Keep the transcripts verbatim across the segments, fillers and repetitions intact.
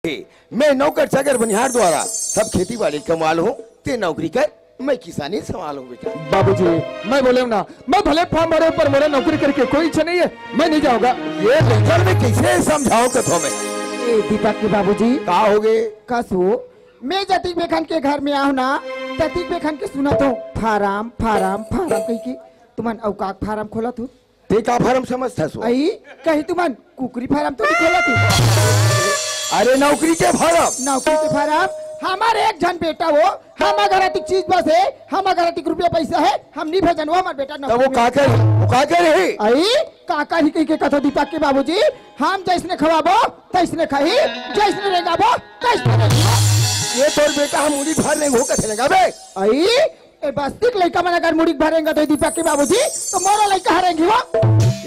मैं नौकर चाकर बनिहार द्वारा सब खेती बाड़ी कमाल हूँ, ते नौकरी कर, मैं किसानी संभालूं बेटा। बाबूजी, मैं बोले हूं ना, मैं भले फार्म भरे हूं, पर मोला नौकरी करे के कोई इच्छा नहीं है, मैं नहीं जाऊंगा। ये घर में कैसे समझाओ कथो में? ए दीपक के बाबूजी। का हो गे? कस हो, मैं जतिक बेखन के घर में आहूं ना, ततिक बेखन के सुनत हूं, फार्म, फार्म, फार्म कहि के। तुमन अउ का फार्म खोलत हो? ते का फार्म समझथस वो? अई, कहीं तुमन कुकरी फार्म तो नहीं खोलत हो? अरे नौकरी के फार्म। नौकरी के फार्म? हमर एक झन बेटा वो, हमर घर अतिक चीज बस है, हमर घर अतिक रुपया पैसा है, हम नहीं भेजन वो हमर बेटा तब वो नौकरी में। का कर, वो का कर रही? अई, काका ही कहि के कथो दीपक के बाबूजी, हम जैसने खवाबो, तैसने खाही, जैसने रेंगाबो, तैसने रेंगाबो। ये तोर बेटा हम उड़ी भर रेंगो कथे रेंगाबे? अई, ए बस्ती के लइका मन अगर मुड़ी के भरेंगे तो दीपक के बाबूजी, तो मोरो लइका हरेंगे वो।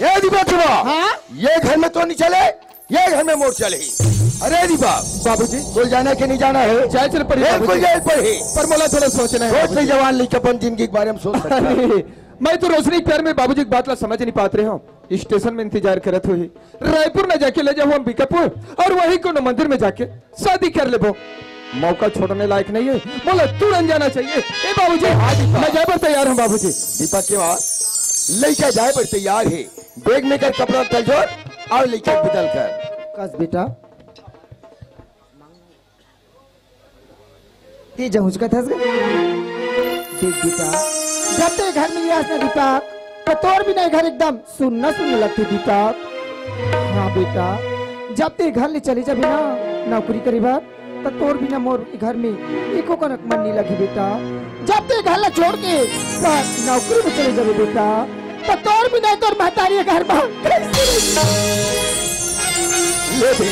ये दीपक के बा, हाँ? ये घर में तो नहीं चले, ये घर में मोर चले ही। अरे दीपक, बाबूजी। तो जाना कि नहीं जाना है? जाए चल पड़ी बिल्कुल बाबूजी। जाए पड़ी। पर मोला थोड़ा सोचना है सोच ले बाबूजी। जवान लइका अपन जिंदगी के बारे में सोच सकता है। अरे, मैं तो रोशनी के प्यार में बाबूजी की बात ला समझ नहीं पात रहे हूँ। स्टेशन में इंतजार करत हुई, रायपुर न जाके ले जाओ अंबिकापुर और वही कोनो मंदिर में जाके शादी कर लेबो। मौका छोड़ने लायक नहीं है, मोला तुरंत जाना चाहिए। ए बाबूजी, हाँ दीपक। मैं जाए बर तैयार हूँ बाबूजी। दीपक के माँ, लइका जाए बर तैयार है। बैग में कर कपड़ा तलजोर और लइका बदल कर। कस बेटा, ते जहुचकत हस गा? देख बेटा, जब ते घर में आस ना दीपक, तो तोर बिना घर एकदम सुन्ना सुन्ना लगथे दीपक। हाँ बेटा, जब ते घर ले चले जाबे ना नौकरी करे बर, तो तोर बिना मोर घर में एको कनक मन नहीं लगी बेटा। जब ते घर ला छोड़ के तो नौकरी में चले जाबे बेटा, तो तोर बिना तोर महतारी घर में कैसे रही? ले दे,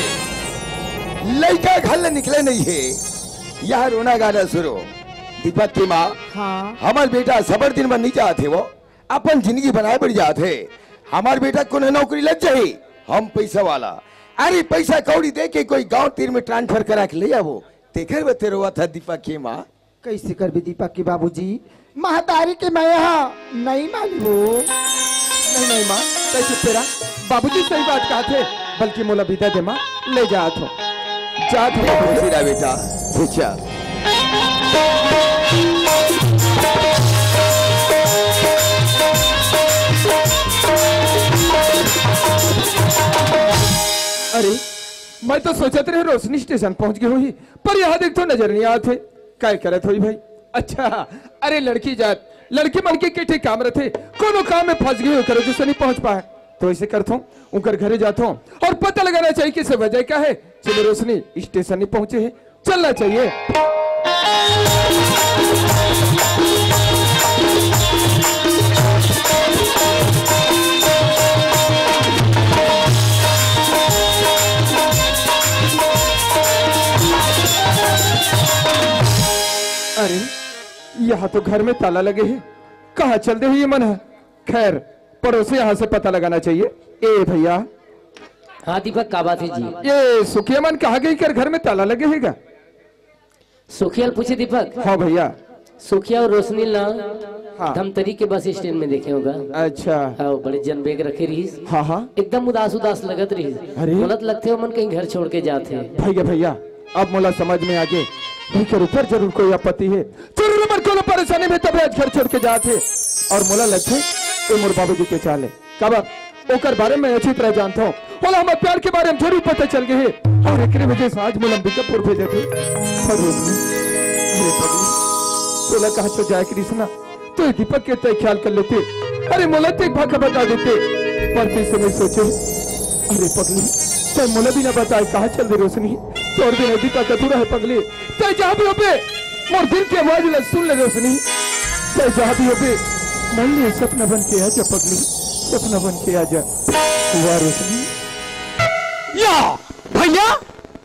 लइका घर ले निकले नहीं है, यह रोना गाना शुरू। दीपक की माँ, हाँ। हमर बेटा सबर दिन में नहीं जात है, वो अपन जिंदगी बनाए बर जात है। हमर बेटा कोनो नौकरी लग जाही, हम पैसा वाला, अरे पैसा कौड़ी दे के कोई गांव तीर में ट्रांसफर करा के ले आवो, तेकर बते रोवत है दीपक की माँ। कैसे करबे दीपक के बाबूजी, महतारी के मया नहीं मानबो। नहीं, नहीं माँ, तै चुप रह। बाबूजी सही बात कहत हे, बल्कि मोला विदा दे माँ, ले जात हो। जात हो बाबूजी। सीधा बेटा, पीछे। अरे, मैं तो सोचत रहे रोशनी स्टेशन पहुंच गई होही, पर यहाँ देख तो नजर नहीं आत हे। काय करत होही भाई? अच्छा, अरे लड़की जात, लड़की मन के किठे काम रथे, कोनो काम में फंस गई हो करो, जैसे नहीं पहुंच पाए। तो ऐसे करत हूँ, उनकर घरे जात हूँ और पता लगाना चाहिए कि सब वजह क्या है। चलो रोशनी, स्टेशन नहीं पहुंचे है, चलना चाहिए। अरे, यहाँ तो घर में ताला लगे है, कहाँ चल दे हुई ये मन है? खैर, पड़ोसी यहाँ से पता लगाना चाहिए। ए भैया। हाँ दीपक, का बात है जी? ये सुखिया मन कहाँ गई कर, घर में ताला लगे है का? सुखिया ल पूछे दीपक? हाँ भैया। सुखिया और रोशनी ला हाँ। धमतरी के बस स्टैंड में देखे होगा। अच्छा। हाँ, बड़े जन बैग रखे रहीस। हाँ, हाँ। एकदम उदास उदास लगत रहीस। अरे। बोलत लगथे ओमन कहीं घर छोड़ के जात हे। भैया, भैया, अब मोला समझ में आगे। एकर ऊपर जरूर कोई आपत्ति है। जरूर हमर कोनो परेशानी में तबे आज घर छोड़ के जात हे। और मोला लगथे, ए मोर बाबूजी के चाल हे। काबर? ओकर बारे में अच्छी तरह जानत हूँ। मोला हमर प्यार के बारे में जरूर पता चल गए हे। और एकरे वजह से आज मोला अंबिकापुर भेजे थे। पर रोशनी, अरे पगली, तोला कहाँ तो जाए के रिस ना? तो ये दीपक के तय ख्याल कर लेते। अरे मोला ते भाखा बता देते। पर फिर से मैं सोचे, अरे पगली, तय मोला बिना बताए कहाँ चल दे रोशनी? तोर बिना दीपक अधूरा है पगली। तय जहाँ भी होबे, मोर दिल के आवाज ला सुन ले रोशनी। तय जहाँ भी होबे, मन ले सपना बन के आ जा पगली, सपना बन के आ जा। वाह रोशनी। या भैया,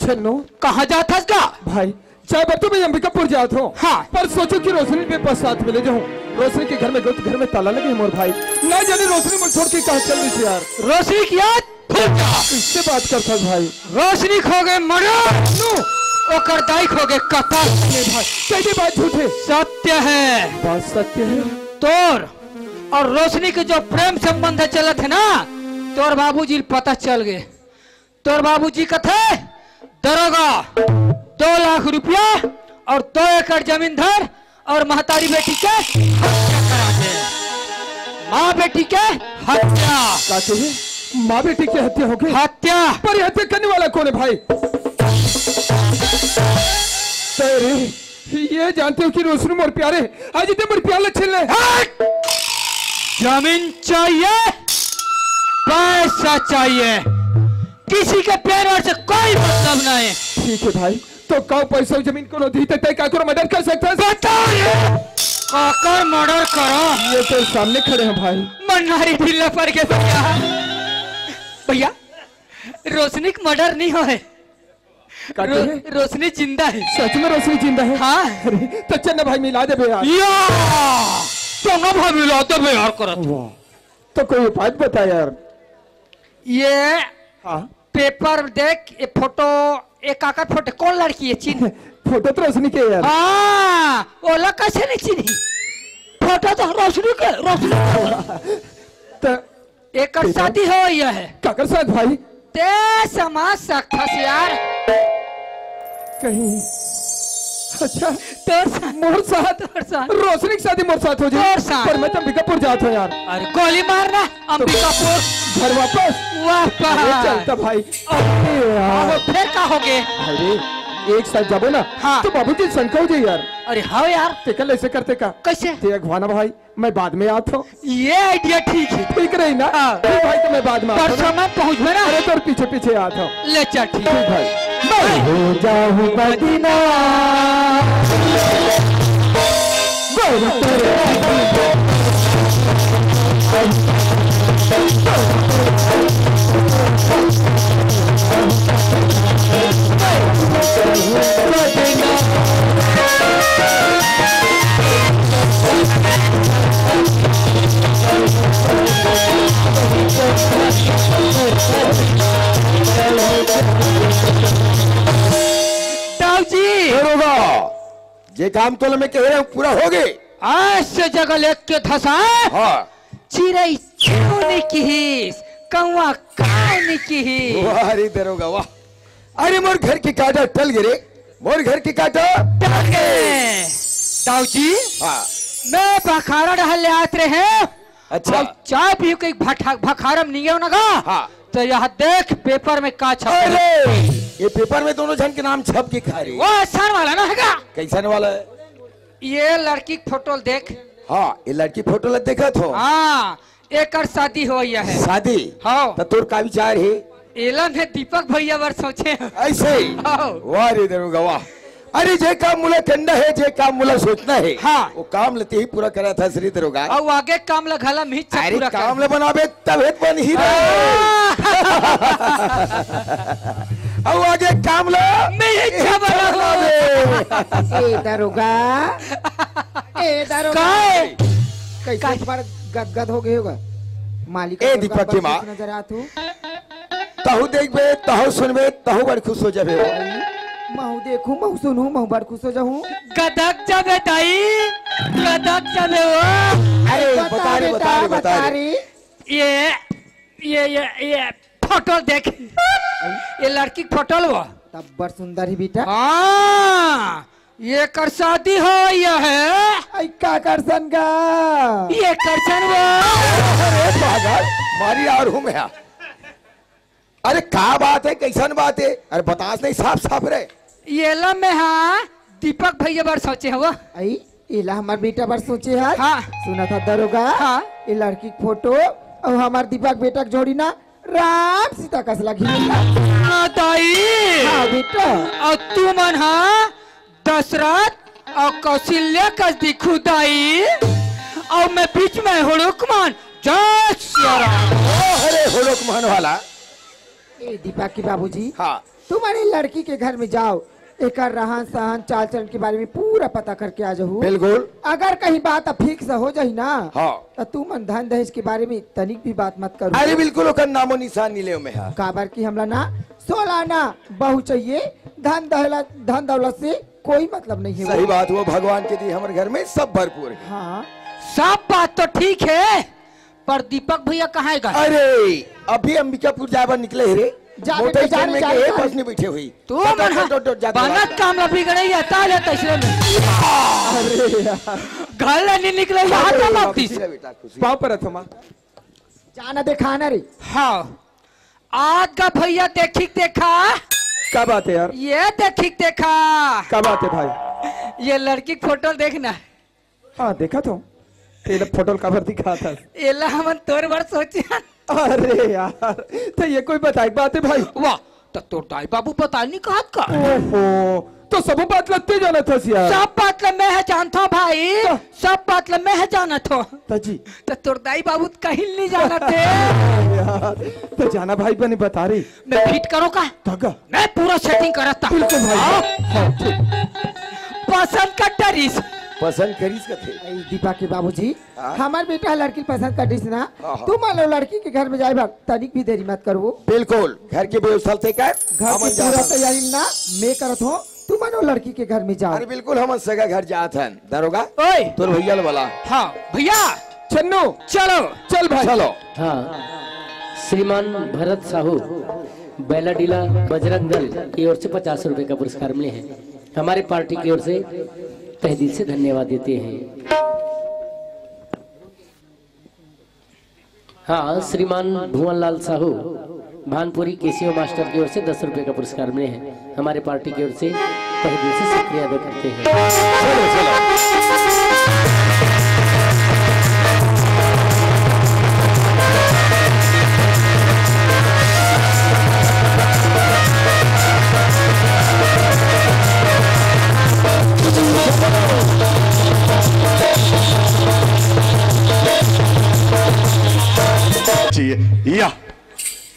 छन्नू। कहाँ जात हस का? भाई, चाहे बत्तू में अंबिकापुर जात हो। हाँ। पर सोचो कि रोशनी के पास साथ में ले जाऊं। रोशनी के घर में गलत घर में ताला लगे मोर भाई। ना जाने रोशनी मन छोड़ के कहाँ चल रही यार। रोशनी की याद भूल जा। इससे बात करता भाई। रोशनी खो गए मरण। नो। ओकर दाई खो गए कतल। ये भाई, कैसे बात झूठ है? सत्य है। बात सत्य है। तोर और रोशनी के जो प्रेम संबंध चलत है ना, तोर बाबूजी ल पता चल गए। तोर बाबूजी कथे, दरोगा, दो लाख रुपया और दो एकड़ जमीन धर और महतारी बेटी के हत्या करा दे। माँ बेटी के हत्या। का कहे? माँ बेटी के हत्या हो गई? हत्या। पर ये हत्या करने वाला कौन है भाई? अरे, ये जानते हो कि रोशनी मोर प्यार हे, आज इतने मोर प्यार ला छीन ले। हट! जमीन चाहिए, पैसा चाहिए, किसी के प्यार से कोई मतलब नहीं। ठीक है भाई, तो काऊ पैसा जमीन कोनो दी, तै काकर मर्डर कर सकता है? बता रे, काकर मर्डर करो? ये तो सामने खड़े हैं भाई। मन्नारी ढीला पड़ गया भैया। भैया, रोशनी का मर्डर नहीं होय। का रो-, कहे? रोशनी जिंदा है। सच में रोशनी जिंदा है? हाँ। अरे, तो चल ना भाई, मिला दे बे यार। या, चल ना भाई, मिला दे बे यार, करत। वाह, तो कोई उपाय बता यार। ये हाँ। पेपर देख, ये फोटो, ये काकर फोटो, कौन लड़की है, चिन्ह? फोटो तो रोशनी के यार। हाँ, ओला कैसे नहीं चिन्ही? फोटो तो रोशनी के, रोशनी के। तो एकर ठीक है। शादी हो गया है। काकर साथ भाई? ते समझ सकथस यार। कहीं अच्छा तोर साथ। मोर साथ? तोर साथ। रोशनी की शादी मोर साथ हो जाए। तोर साथ। पर मैं तो अंबिकापुर जात हूँ यार। अरे गोली मारना तो अंबिकापुर। घर वापस? वापस। अरे चलता भाई। अरे यार। अब फिर का हो गए? अरे एक साथ जाबो ना हाँ। तो बाबूजी शंका हो जाए यार। अरे हाँ यार। तेकर ऐसे करते का? कैसे? ते अगवाना भाई। मैं बाद में आत हूँ। ये आइडिया ठीक है। ठीक रही ना? हाँ। ठीक भाई, तो मैं बाद में आत हूँ ना। समय पहुँच में ना। अरे, तोर पीछे पीछे आत हूँ। ले चल, ठीक। ठीक भाई। मैं हो जाऊँ बदनाम। दाऊ जी। दरोगा, जे काम तोला मैं कहे रहे हूँ, पूरा हो गए। आज से जगह लेके धसा। हाँ। चिरई चूनी किहिस, कौवा कानी किहिस। वाह रे दरोगा, वाह। अरे मोर घर के कांटा टल गे रे, मोर घर के कांटा टल गे। दाऊ जी, हाँ। मैं भखारा डहर ले आत रहे हूँ। अच्छा। अउ चाय पीहू के भठा-, भखारा म निंगेव न गा। हाँ। तो यह देख पेपर में का छपे। अरे, ये पेपर में दोनों झन के नाम छप गे का रे। वो अइसन वाला ना हे गा। कइसन वाला हे? ये लड़की के फोटो ल देख। हाँ, ये लड़की फोटो ल देखत हो। हाँ, एकर शादी होवइया हे। शादी? हाँ। त तोर का विचार हे? एला मैं दीपक भइया बर सोचे हँव। अइसे? हाँ। वाह रे दरोगा, वाह। अरे, जे काम मोला करना हे, जे काम मोला सोचना हे, हाँ। वो काम ल तेही पूरा करत हस रे दरोगा। अउ आगे काम ल घला मिच अरे, पूरा काम कर। ल बनाबे तभे त बनही रे। हाँ। अउ आगे काम ल मिच इच्छा बनाबे। ए दरोगा, ए दरोगा। काय? कइसे काय? पर गदगद हो गे होगा? मालिक ए दीपक के माँ। नजर आत हो। तहू देखबे, तहू सुनबे, तहू बड़ खुश हो जाबे हो। महू देखू, महू सुनू, महू बड़ खुश हो जाहूँ। गदक जाबे दाई, गदक जाबे हो। अरे, बता बता रे, बेटा, बता रे, बता बता रे। रे। ये, ये, ये, ये फोटो देख। ये लड़की के फोटो ल वो। तब बड़ सुंदर ही बेटा। हाँ। एकर शादी होवइया हे। अई काकर सन गा? एकर सन वो। अरे पागल, मारी आरू में हा। अरे का बात हे, कइसन बात हे? अरे बतास नहीं साफ साफ रे। एला मैं हा दीपक भइया बर सोचे हँव। अई, एला हमर बेटा बर सोचे हस? हाँ। सुनत हस दरोगा? हाँ। ए लड़की के फोटो अउ हमर दीपक बेटा के जोड़ी ना राम सीता कस लगही। हाँ, दाई। हाँ, बेटा। अउ तुमन हा दशरथ अउ कौशल्या कस दिखू, दाई। अउ मैं बीच में हुड़ुकमान, जय सिया राम। ओ, अरे, हुड़ुकमान वाला। ए, दीपक के बाबूजी। हाँ। तुम्हर ए लड़की के घर में जाव, एकर रहन सहन, चाल चलन के बारे में पूरा पता करके आ जाहू। बिल्कुल। अगर कहीं बात fix हो जाही ना, हाँ। त तुमन धन दहेज के बारे में तनिक भी बात मत करू। अरे बिल्कुल, ओकर नामो निशान नइ लेव मैं हा। काबर कि हमला ना सोलह आना बहू चाहिए, धन दहला-, धन दौलत से कोई मतलब नहीं हे। सही बात, वो भगवान के दिए हमर घर में सब भरपूर हे। हाँ। सब बात तो ठीक हे, पर दीपक भइया कहाँ हे गा? अरे, अभी अंबिकापुर जाए बर निकले हे रे। जा मोटर बेटा, जा स्टैंड में जा के बेटा। बस नहीं बैठे हुई। तू डट, डट, मन डट, डट, जा, बनत जा। काम ला बिगड़े या ताले तैसरे में। अरे यार। घर ले नहीं निकले, यहाँ अरे, का बाप वापसी तीस। ले बेटा, खुशी। पाँव परत हँव माँ। जाना देखा ना रे। हाँ। आज का भैया देखी देखा। का बात है यार? ये देखी देखा। का बात है भाई? ये लड़की के फोटो देखना। हाँ, देखा तो। तेला फोटो काबर दिखाथस? एला हमन तोर बर सोचे हन। अरे यार, तो ये कोई बताए के बात है भाई? वाह, तो तोर दाई बाबू बताए नहीं कहत का? ओहो, तो सबो बात लगते जानत हस यार। सब बात ल मैं ह जानथों भाई, तो? सब बात ल मैं ह जानत हों। तो जी। तो तोर दाई बाबू त कहीं नहीं जानत हे। यार, तो जाना भाई बने बता रही। मैं फिट करो का? तगा। मैं पूरा सेटिंग करत था। बिल्कुल भाई। हाँ? हाँ, ठीक। पसंद कर डरिस। पसंद करिस कथे। ए, दीपा के बाबूजी, हाँ? हमार बेटा लड़की पसंद कर दिस ना, हाँ, हाँ। तुम लो लड़की के घर में जाए बर तनिक भी देरी मत करवो। बिल्कुल, घर के व्यवस्था तय कर, घर हमन की जात पूरा हन। तैयारी ना मैं करत हों, तुम लो लड़की के घर में जाओ। अरे बिल्कुल, हमन सगा घर जात हन। दरोगा, ओए। तोर भैया ल बला। हाँ, भैया। चन्नू। चलो। चल भाई। चलो। हाँ, श्रीमान भरत साहू, बैलाडीला बजरंग दल की ओर से पचास रुपए का पुरस्कार मिले हैं। हमारे पार्टी की ओर से तहे दिल से धन्यवाद देते हैं। हाँ, श्रीमान भुवन लाल साहू, भानपुरी केसीओ मास्टर की ओर से दस रुपए का पुरस्कार मिले हैं। हमारे पार्टी की ओर से तहे दिल से शुक्रिया अदा करते हैं। चलो, चलो। चाहिए। या।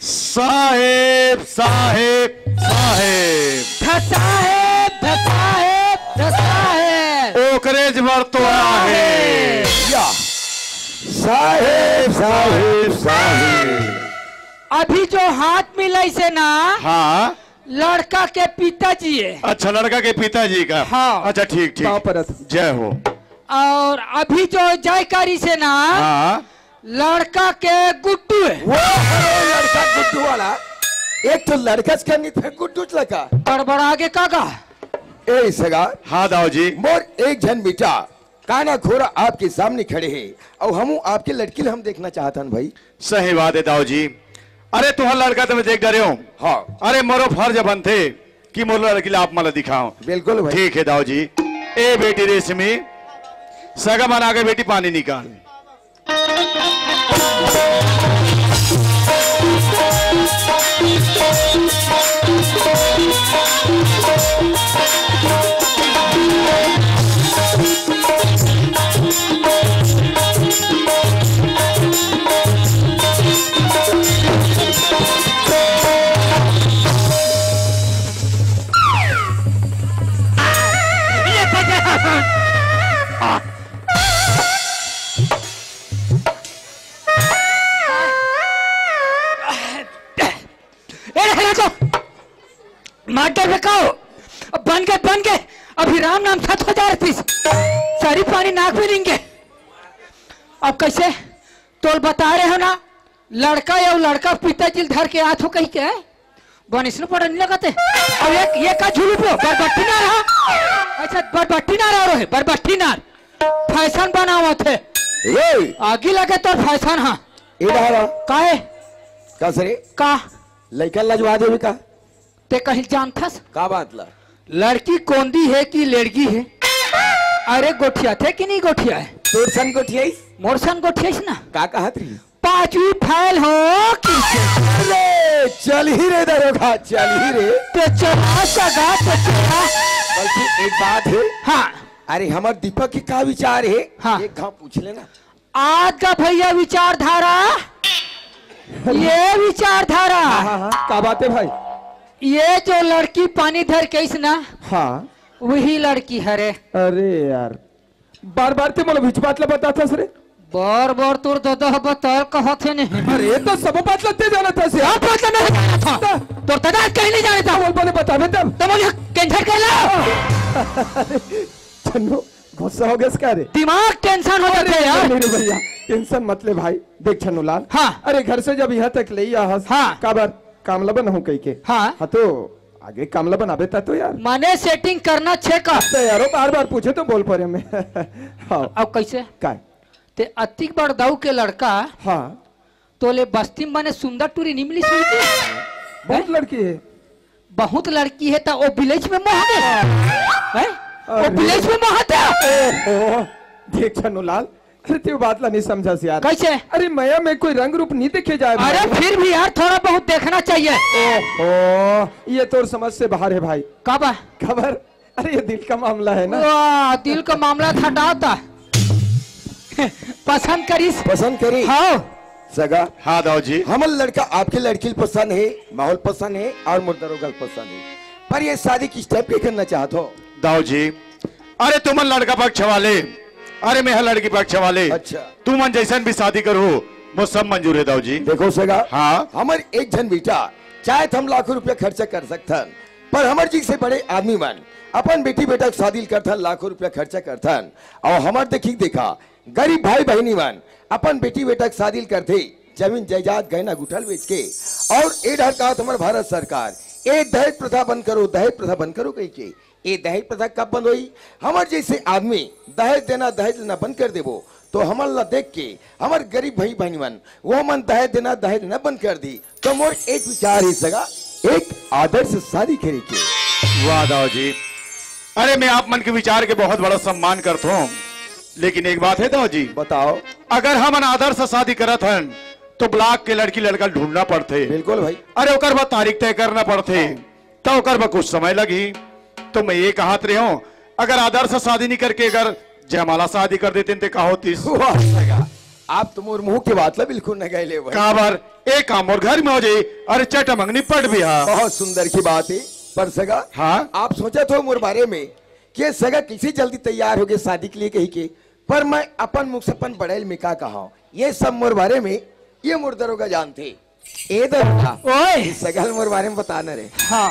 साहेब, साहेब, साहेब। ध साहेब, ध साहेब, ध साहेब। ओकरेच बर तो आहे। या। साहेब, साहेब, साहेब। अभी जो हाथ मिलाइस हे ना, हाँ। लड़का के पिताजी हे। अच्छा, लड़का के पिताजी का। हाँ। अच्छा, ठीक, ठीक। पाँव परत। जय हो। अउ अभी जो जय करिस हे ना, हाँ। लड़का के गुड्डू हे। वो हरे लड़का गुड्डू वाला। एक तो लड़का से करनी, फिर गुड्डू लड़का। गड़बड़ा गे का गा? ए सगा। हाँ दाऊ जी। मोर एक झन बेटा काना घोड़ा आपके सामने खड़े हे अउ हमू आपके लड़की ल हम देखना चाहत हन भाई। सही बात हे दाऊ जी। अरे तुहर लड़का तो मैं देख डरे हूँ। हाँ। अरे मोरो फर्ज बनथे कि मोर लड़की ला आप मन ला दिखाओ। बिल्कुल भाई। ठीक हे दाऊ जी। ए बेटी रेशमी, सगा मन आगे बेटी पानी निकाल। ए, रे, रे, को मार डर बेकाओ। अब बन गे, बन गे। अभी राम नाम सत हो जा रही। सारी पानी नाक में लिंगे। अब कैसे? तोल बता रहे हो ना, लड़का या लड़का पिताजी ल धर के आथो कही के। बनिस न पड़न लगत हे। अब एक, ये का झुलुप हो? बरबट्टी ना रहा। अच्छा, बरबट्टी ना रहा रे, बरबट्टी ना। फैशन बनावत हे। ए! आगी लगे तोर फैशन, हाँ। ए डहरा। काहे? का सरे? का? लइका लजवा देबे का? ते कहीं जानथस? का बात ला? लड़की कोंदी हे कि लेड़गी हे? अरे गोठियाथे कि नहीं गोठियाए? तोर सन गोठियाइस? मोर सन गोठियाइस ना। का कहत रही? पांचवी फेल हो कि अरे, चल ही रे दरोगा, चल ही रे। तो चला सगा, तो चला। बल्कि एक बात हे। हाँ। अरे, हमर दीपक के का विचार हे? हाँ। एक घाव पूछ लेना। आज का भैया विचारधारा, ये विचारधारा। हाँ, हाँ, हाँ। का बात हे भाई? ये जो लड़की पानी धर के आइस ना, हाँ। वही लड़की हरे। अरे यार, बार बार ते मोला बीच बात ला बताथस रे। बार बार तोर ददा ह बताल कहत हे नहीं। अरे तो सब बात ला ते जानथस यार। सब बात ला मैं जानत हूँ। ता- तोर ददा कहीं नहीं जानत। बोल बोले बताबे तब। तो मुझे टेंशन कर ला। छन्नू, गुस्सा हो गेस का रे? दिमाग टेंशन हो जाथे अरे यार। नहीं रे भैया, टेंशन मत ले भाई। देख छन्नू लाल। हाँ। अरे घर से जब यहाँ तक ले आया हस, हाँ। काबर? कामला बनाहूं कहिके। हाँ। हाँ, तो आगे कामला बनाबे ता तो यार। माने सेटिंग करना छे का? तो यारो, बार बार पूछे तो बोल परे मैं। हाँ। अब कैसे? काय? ते अतिक बड़ दाऊ के लड़का, हाँ। तोले बस्ती में बने सुंदर टूरी नी मिली सुनती? बहुत हैं? लड़की है। बहुत लड़की है तो वो विलेज में मोह दे। हैं? वो अरे। विलेज में मोह दे। ओहो, देख छन्नूलाल, अरे, तू बात ला नहीं समझा यार। कैसे? अरे, मया में कोई रंग रूप नहीं देखे जाए भाई। अरे, फिर भी यार, थोड़ा बहुत देखना चाहिए। ओहो, ये तो समझ से बाहर है भाई। काबर? काबर? अरे, ये दिल का मामला है ना। वाह, दिल का मामला था, हटाओ ता। पसंद करिस? पसंद करी? हाँ। सगा। हाँ, दाऊ जी। हमर लड़का आपके लड़की ल पसंद है, माहौल पसंद है और मोर दरोगा ल पसंद है, पर ये शादी किस टाइप के करना चाहत हो? दाऊ जी, अरे तुमन लड़का पक्ष वाले, अरे मैं लड़की पक्ष वाले। अच्छा। तुमन जैसन भी शादी करो, वो सब मंजूर है दाऊ जी। देखो सगा, हाँ। हमर एक झन बेटा, चाहे तो हम लाखों रुपया खर्चा कर सकथन, पर हमर जी से बड़े आदमी मन अपन बेटी बेटा के शादी करथन, लाखों रुपया खर्चा करथन, और हमर देखी देखा गरीब भाई बहिनी मन अपन बेटी बेटा के शादी करथे, जमीन जायदाद गहना गुठल बेच के। और ए डहर का हमर भारत सरकार, ए दहेज प्रथा बंद करो, दहेज प्रथा बंद करो कहिके। ए दहेज प्रथा कब बंद होई? हमर जैसे आदमी दहेज देना, दहेज लेना बंद कर देबो, तो हमन ला देख के हमर गरीब भाई बहिनी मन, वो मन दहेज देना, दहेज लेना बंद कर दी। तो मोर एक विचार है सगा, एक आदर्श शादी करे के। वाह दाऊ जी, अरे मैं आप मन के विचार के बहुत बड़ा सम्मान करता हूँ, लेकिन एक बात है दाऊ जी। बताओ। अगर हमन आदर्श शादी करत हन, तो ब्लॉक के लड़की लड़का ढूंढना पड़थे। बिल्कुल भाई। अरे ओकर बाद तारीख तय करना पड़थे, तो ओकर बर कुछ समय लगही। तो मैं ये कहत रहे हूँ, अगर आदर्श शादी नहीं करके अगर जयमाला शादी कर देते ते का होतिस? वाह सगा, आप तो मोर मुंह के बात ला बिल्कुल न गए ले भाई। काबर? एक काम मोर घर में हो जाई, अरे चट मंगनी पट भी हा। बहुत सुंदर की बात है, पर सगा, हाँ? आप सोचत हो मोर बारे में कि ये सगा किसी जल्दी तैयार हो गए शादी के लिए कहिके, पर मैं अपन मुख से अपन बड़ैल में का कहा, ये सब मोर बारे में ये मोर दरोगा जानथे। ए दरोगा, ओए! ये सगा ल मोर बारे में बता न रे। हाँ।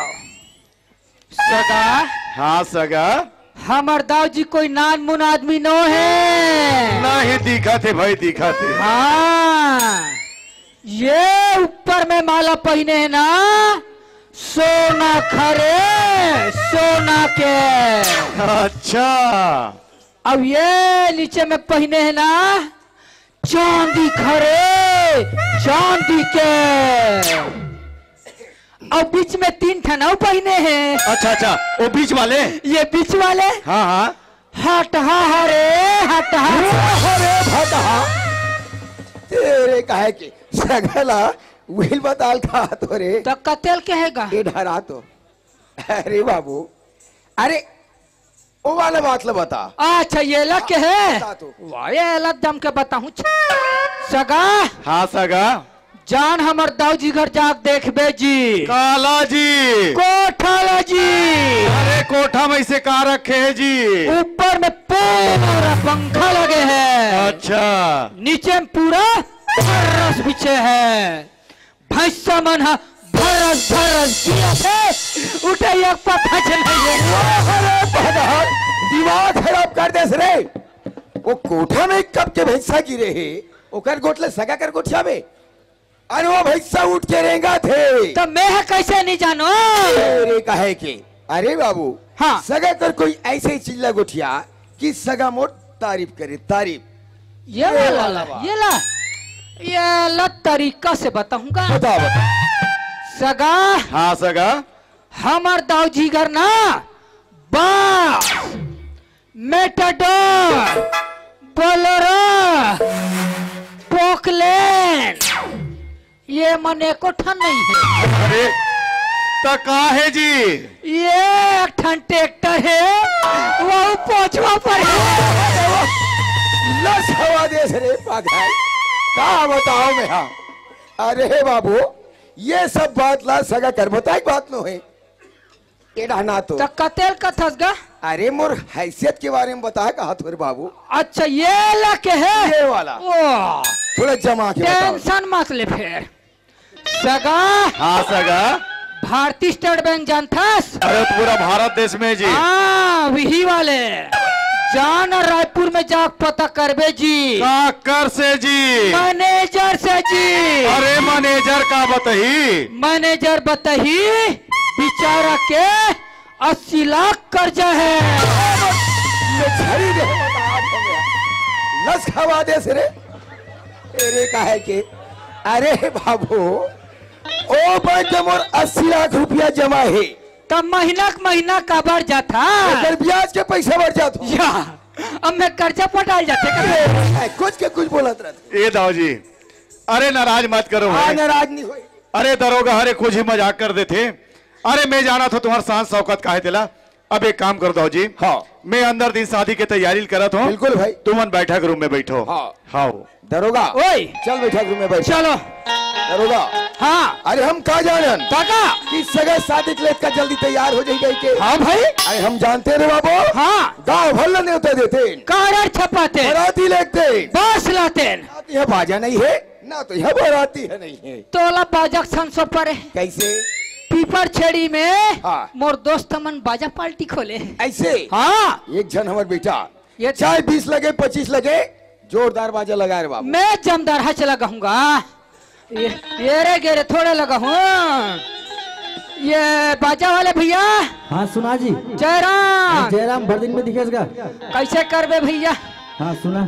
सगा। हाँ सगा। हमर दाऊ जी कोई नानमुन आदमी नो है। नहीं दिखत हे भाई, दिखत हे। हाँ, ये ऊपर में माला पहिने है ना, सोना खरे, सोना के। अच्छा। अब ये नीचे में पहिने है ना, चांदी खरे, चांदी के। और बीच में तीन ठन अउ पहिने हैं। अच्छा, अच्छा, वो बीच वाले? ये बीच वाले? हाँ, हाँ। हटहा हरे, हटहा। अरे भटहा, तेरे काहे के सगा ला उहिल बताल का तो रे। तो कतेल के है गा? ये डहर तो। अरे बाबू, अरे ओ वाला बात ला बता। अच्छा, ये ला के है? बता तू। वाह, ये ला जम के बताहूँ। सगा। हाँ सगा। जान हमर दाऊ जी घर जाके देखबे जी। काला जी। कोठा ला जी। अरे कोठा में इसे का रखे है जी? ऊपर में पूरा पंखा लगे है। अच्छा। नीचे में पूरा फर्श बिछे है। भैंसा मन ह भरस भरस जियत हे, उठे एक पता चले हे। अरे भगवान, दिमाग खराब कर देस रे। वो कोठा में कब के भैंसा गिरे हे, ओकर गोठ ले सगा कर गोठियाबे। अरे वो भैंसा उठ के रेंगत हे। तो मैं ह कैसे नहीं जानो? अरे काहे के? अरे बाबू, हाँ। सगा कर कोई ऐसे ही चिल्ला गोठिया कि सगा मोर तारीफ करे, तारीफ। ये ये वाला वाला ला, बात। ये ला, ये ला तरीका से बताऊंगा। बता, बता। सगा। हाँ सगा। हमर दाऊ जी घर ना बस, मेटाडोर, बोलेरो, पोकलेन, ये मन एको ठन नहीं है। अरे, त का है जी? ये एक ठन ट्रैक्टर है, वो पोछवा पर है। लस हवा देस रे पागल। का बताओ मैं, हाँ। अरे बाबू, ये सब बात ला सगा कर बताई बात नो है। एड़ा ना तो। त कतेल कथस गा? अरे मोर हैसियत के बारे में बता कहा थोरे बाबू। अच्छा, ये ला के है? ये वाला। ओ। थोड़ा जमा के बताओ। टेंशन मत ले फेर। सगा। हाँ सगा। भारतीय स्टेट बैंक जानथस? अरे तो पूरा भारत देश में जी। हाँ, वही वाले। जान रायपुर में जाके पता करबे जी। का कर से जी? मैनेजर से जी। अरे मैनेजर का बताही? मैनेजर बताही, बेचारा के अस्सी लाख कर्जा हे। ये छड़ी दे, आज हो गया। लस खवा दे से रे। तेरे का है के? अरे बाबू, ओ बैंक में मोर अस्सी लाख रुपया जमा हे। त महीना के महीना काबर जाथा? अगर ब्याज के पैसा बढ़ जात हो। या, अब मैं कर्जा पटाल जाथे का? ए, कुछ के कुछ बोलत रहते। ए दाऊ जी, अरे नाराज मत करो हाँ, भाई। नाराज नहीं होई। अरे दरोगा, अरे कुछ ही मजाक कर देथे। अरे मैं जाना था तुम्हार शान शौकत का है तेला। अब एक काम कर दो जी। हाँ। मैं अंदर दिन शादी के तैयारी करत हूँ। बिल्कुल भाई। तुमन बैठक रूम में बैठो। हाँ। हाँ। दरोगा, ओए, चल बैठक रूम में बैठ। चलो। दरोगा, हाँ। अरे हम का जानन काका। कि सगा शादी के लेत का जल्दी तैयार हो जाई के। हाँ भाई। अरे हम जानते रे बाबू। हाँ। गाँव भर ला न्योता देते। कारड छपाते। बराती लेते। बास लाते। ना तो यहाँ बाजा नहीं है, ना तो यहाँ बराती है नहीं है। तोला बाजक संसो परे। कैसे? पीपर छेड़ी में हाँ। मोर दोस्त मन बाजा पार्टी खोले हे। ऐसे? हाँ। एक झन हमर बेटा, ये चाहे बीस लगे, पच्चीस लगे, जोरदार बाजा लगाए रे बाबू। मैं जमदार हच लगाऊंगा। ये, ये रे गेरे थोड़े लगाहूँ। ये बाजा वाले भैया। हाँ सुना जी। जयराम। जयराम, बड़ दिन में दिखेस गा। कैसे करबे भैया? हाँ सुना।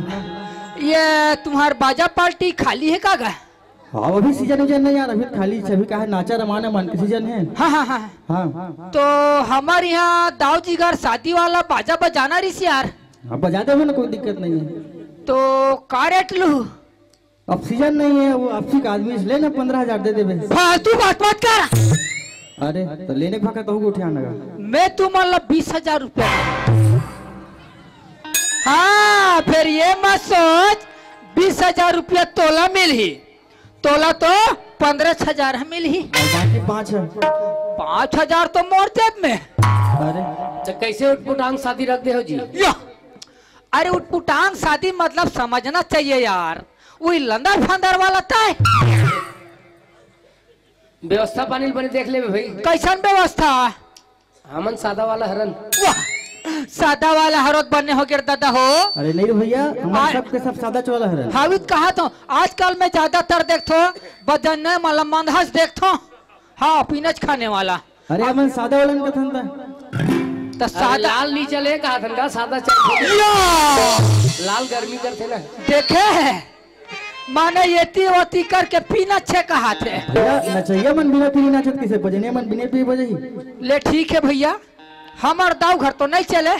ये तुम्हार बाजा पार्टी खाली है का गा? हाँ, अभी सीजन उजन नहीं यार, अभी खाली अभी का है, नाचा रमाना मन के सीजन है। हाँ हाँ हाँ। हाँ। तो हमर यहाँ दाऊ जी घर शादी वाला बाजा बजाना रहिस यार। हाँ, बजा देबो ना, कोई दिक्कत नहीं है। तो का रेट लू? अब सीजन नहीं है, वो आपसी का आदमी से ले ना, पंद्रह हजार दे देबे। फालतू बात मत कर। अरे तो लेने का कहता हूँ उठिया नगा। मैं तुमन ला बीस हजार रुपया। हाँ, फिर ये मत सोच बीस हजार रुपया तोला मिलही, तोला तो पंद्रह हजार मिलही। और बाकी पाँच है। पाँच हजार तो मोर जेब में। अरे तो कैसे उटपुटांग शादी रख दे हो जी? या, अरे उटपुटांग शादी मतलब समझना चाहिए यार, वही लंदर फंदर वाला तय। व्यवस्था पानी बने देख लेबे भाई। कैसन व्यवस्था? हमन सादा वाला हरन। वाह, सादा वाला हरोत बने हो गिर दादा हो। अरे नहीं रे भैया, आ- हमारे सबके सब सादा चोला हरन। हावित कहा तो आजकल मैं ज्यादातर देखथो बजन्ने मतलब मंदहस देखथो। हाँ, पीनच खाने वाला। अरे हमन सादा वाला कथन था। तो अरे सादा लाल नहीं चले कहा थन का, सादा चल। या! लाल गर्मी करते ना। देखे है, माने येती ओती करके पीनच कहा थे। भैया नचैया मन बिना पीनी नाचत किसे, बजने मन बिना पी बजही। ले ठीक है भैया, हमर दाऊ घर तो नहीं चले,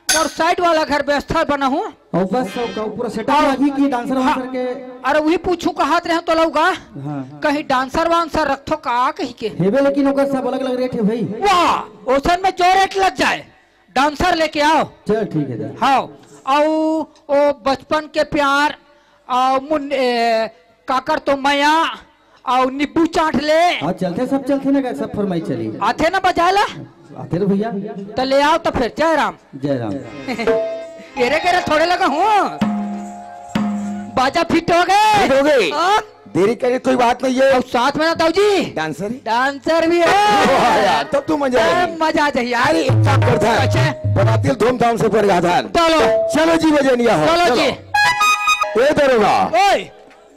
और साइड वाला घर व्यवस्था बना हूँ। और बस सब का पूरा सेटअप अभी की डांसर वांसर के। अरे वही पूछू कहत रहे तो लौगा, हाँ। कहीं डांसर वांसर रखथो का कहीं के। हेबे लेकिन ओकर सब अलग अलग रेट है भाई। वाह, ओसन में जो रेट लग जाए, डांसर लेके आओ। चल ठीक है दा। हाँ, आओ ओ बचपन के प्यार, आओ मुन ए, काकर तो मया, आओ नींबू चाट ले। हाँ चलते, सब चलते ना, सब फरमाई चली। आथे ना बजाला? आते रे भैया। तो ले आओ तो फिर जयराम। जयराम। एरे केरे थोड़े लगा हूँ। बाजा फिट हो गए। फिट हो गए। अब देरी करे कोई बात नहीं है। और साथ में ना ताऊ जी, डांसर ही। डांसर भी है। वाह यार, तब तो मजा आएगी। तब मजा आ जाए यार। अरे एक काम करता है। अच्छा। बराती धूमधाम से पर गाथन। चलो। चलो जी बजनिया हो। चलो जी। ए दरोगा, ओए,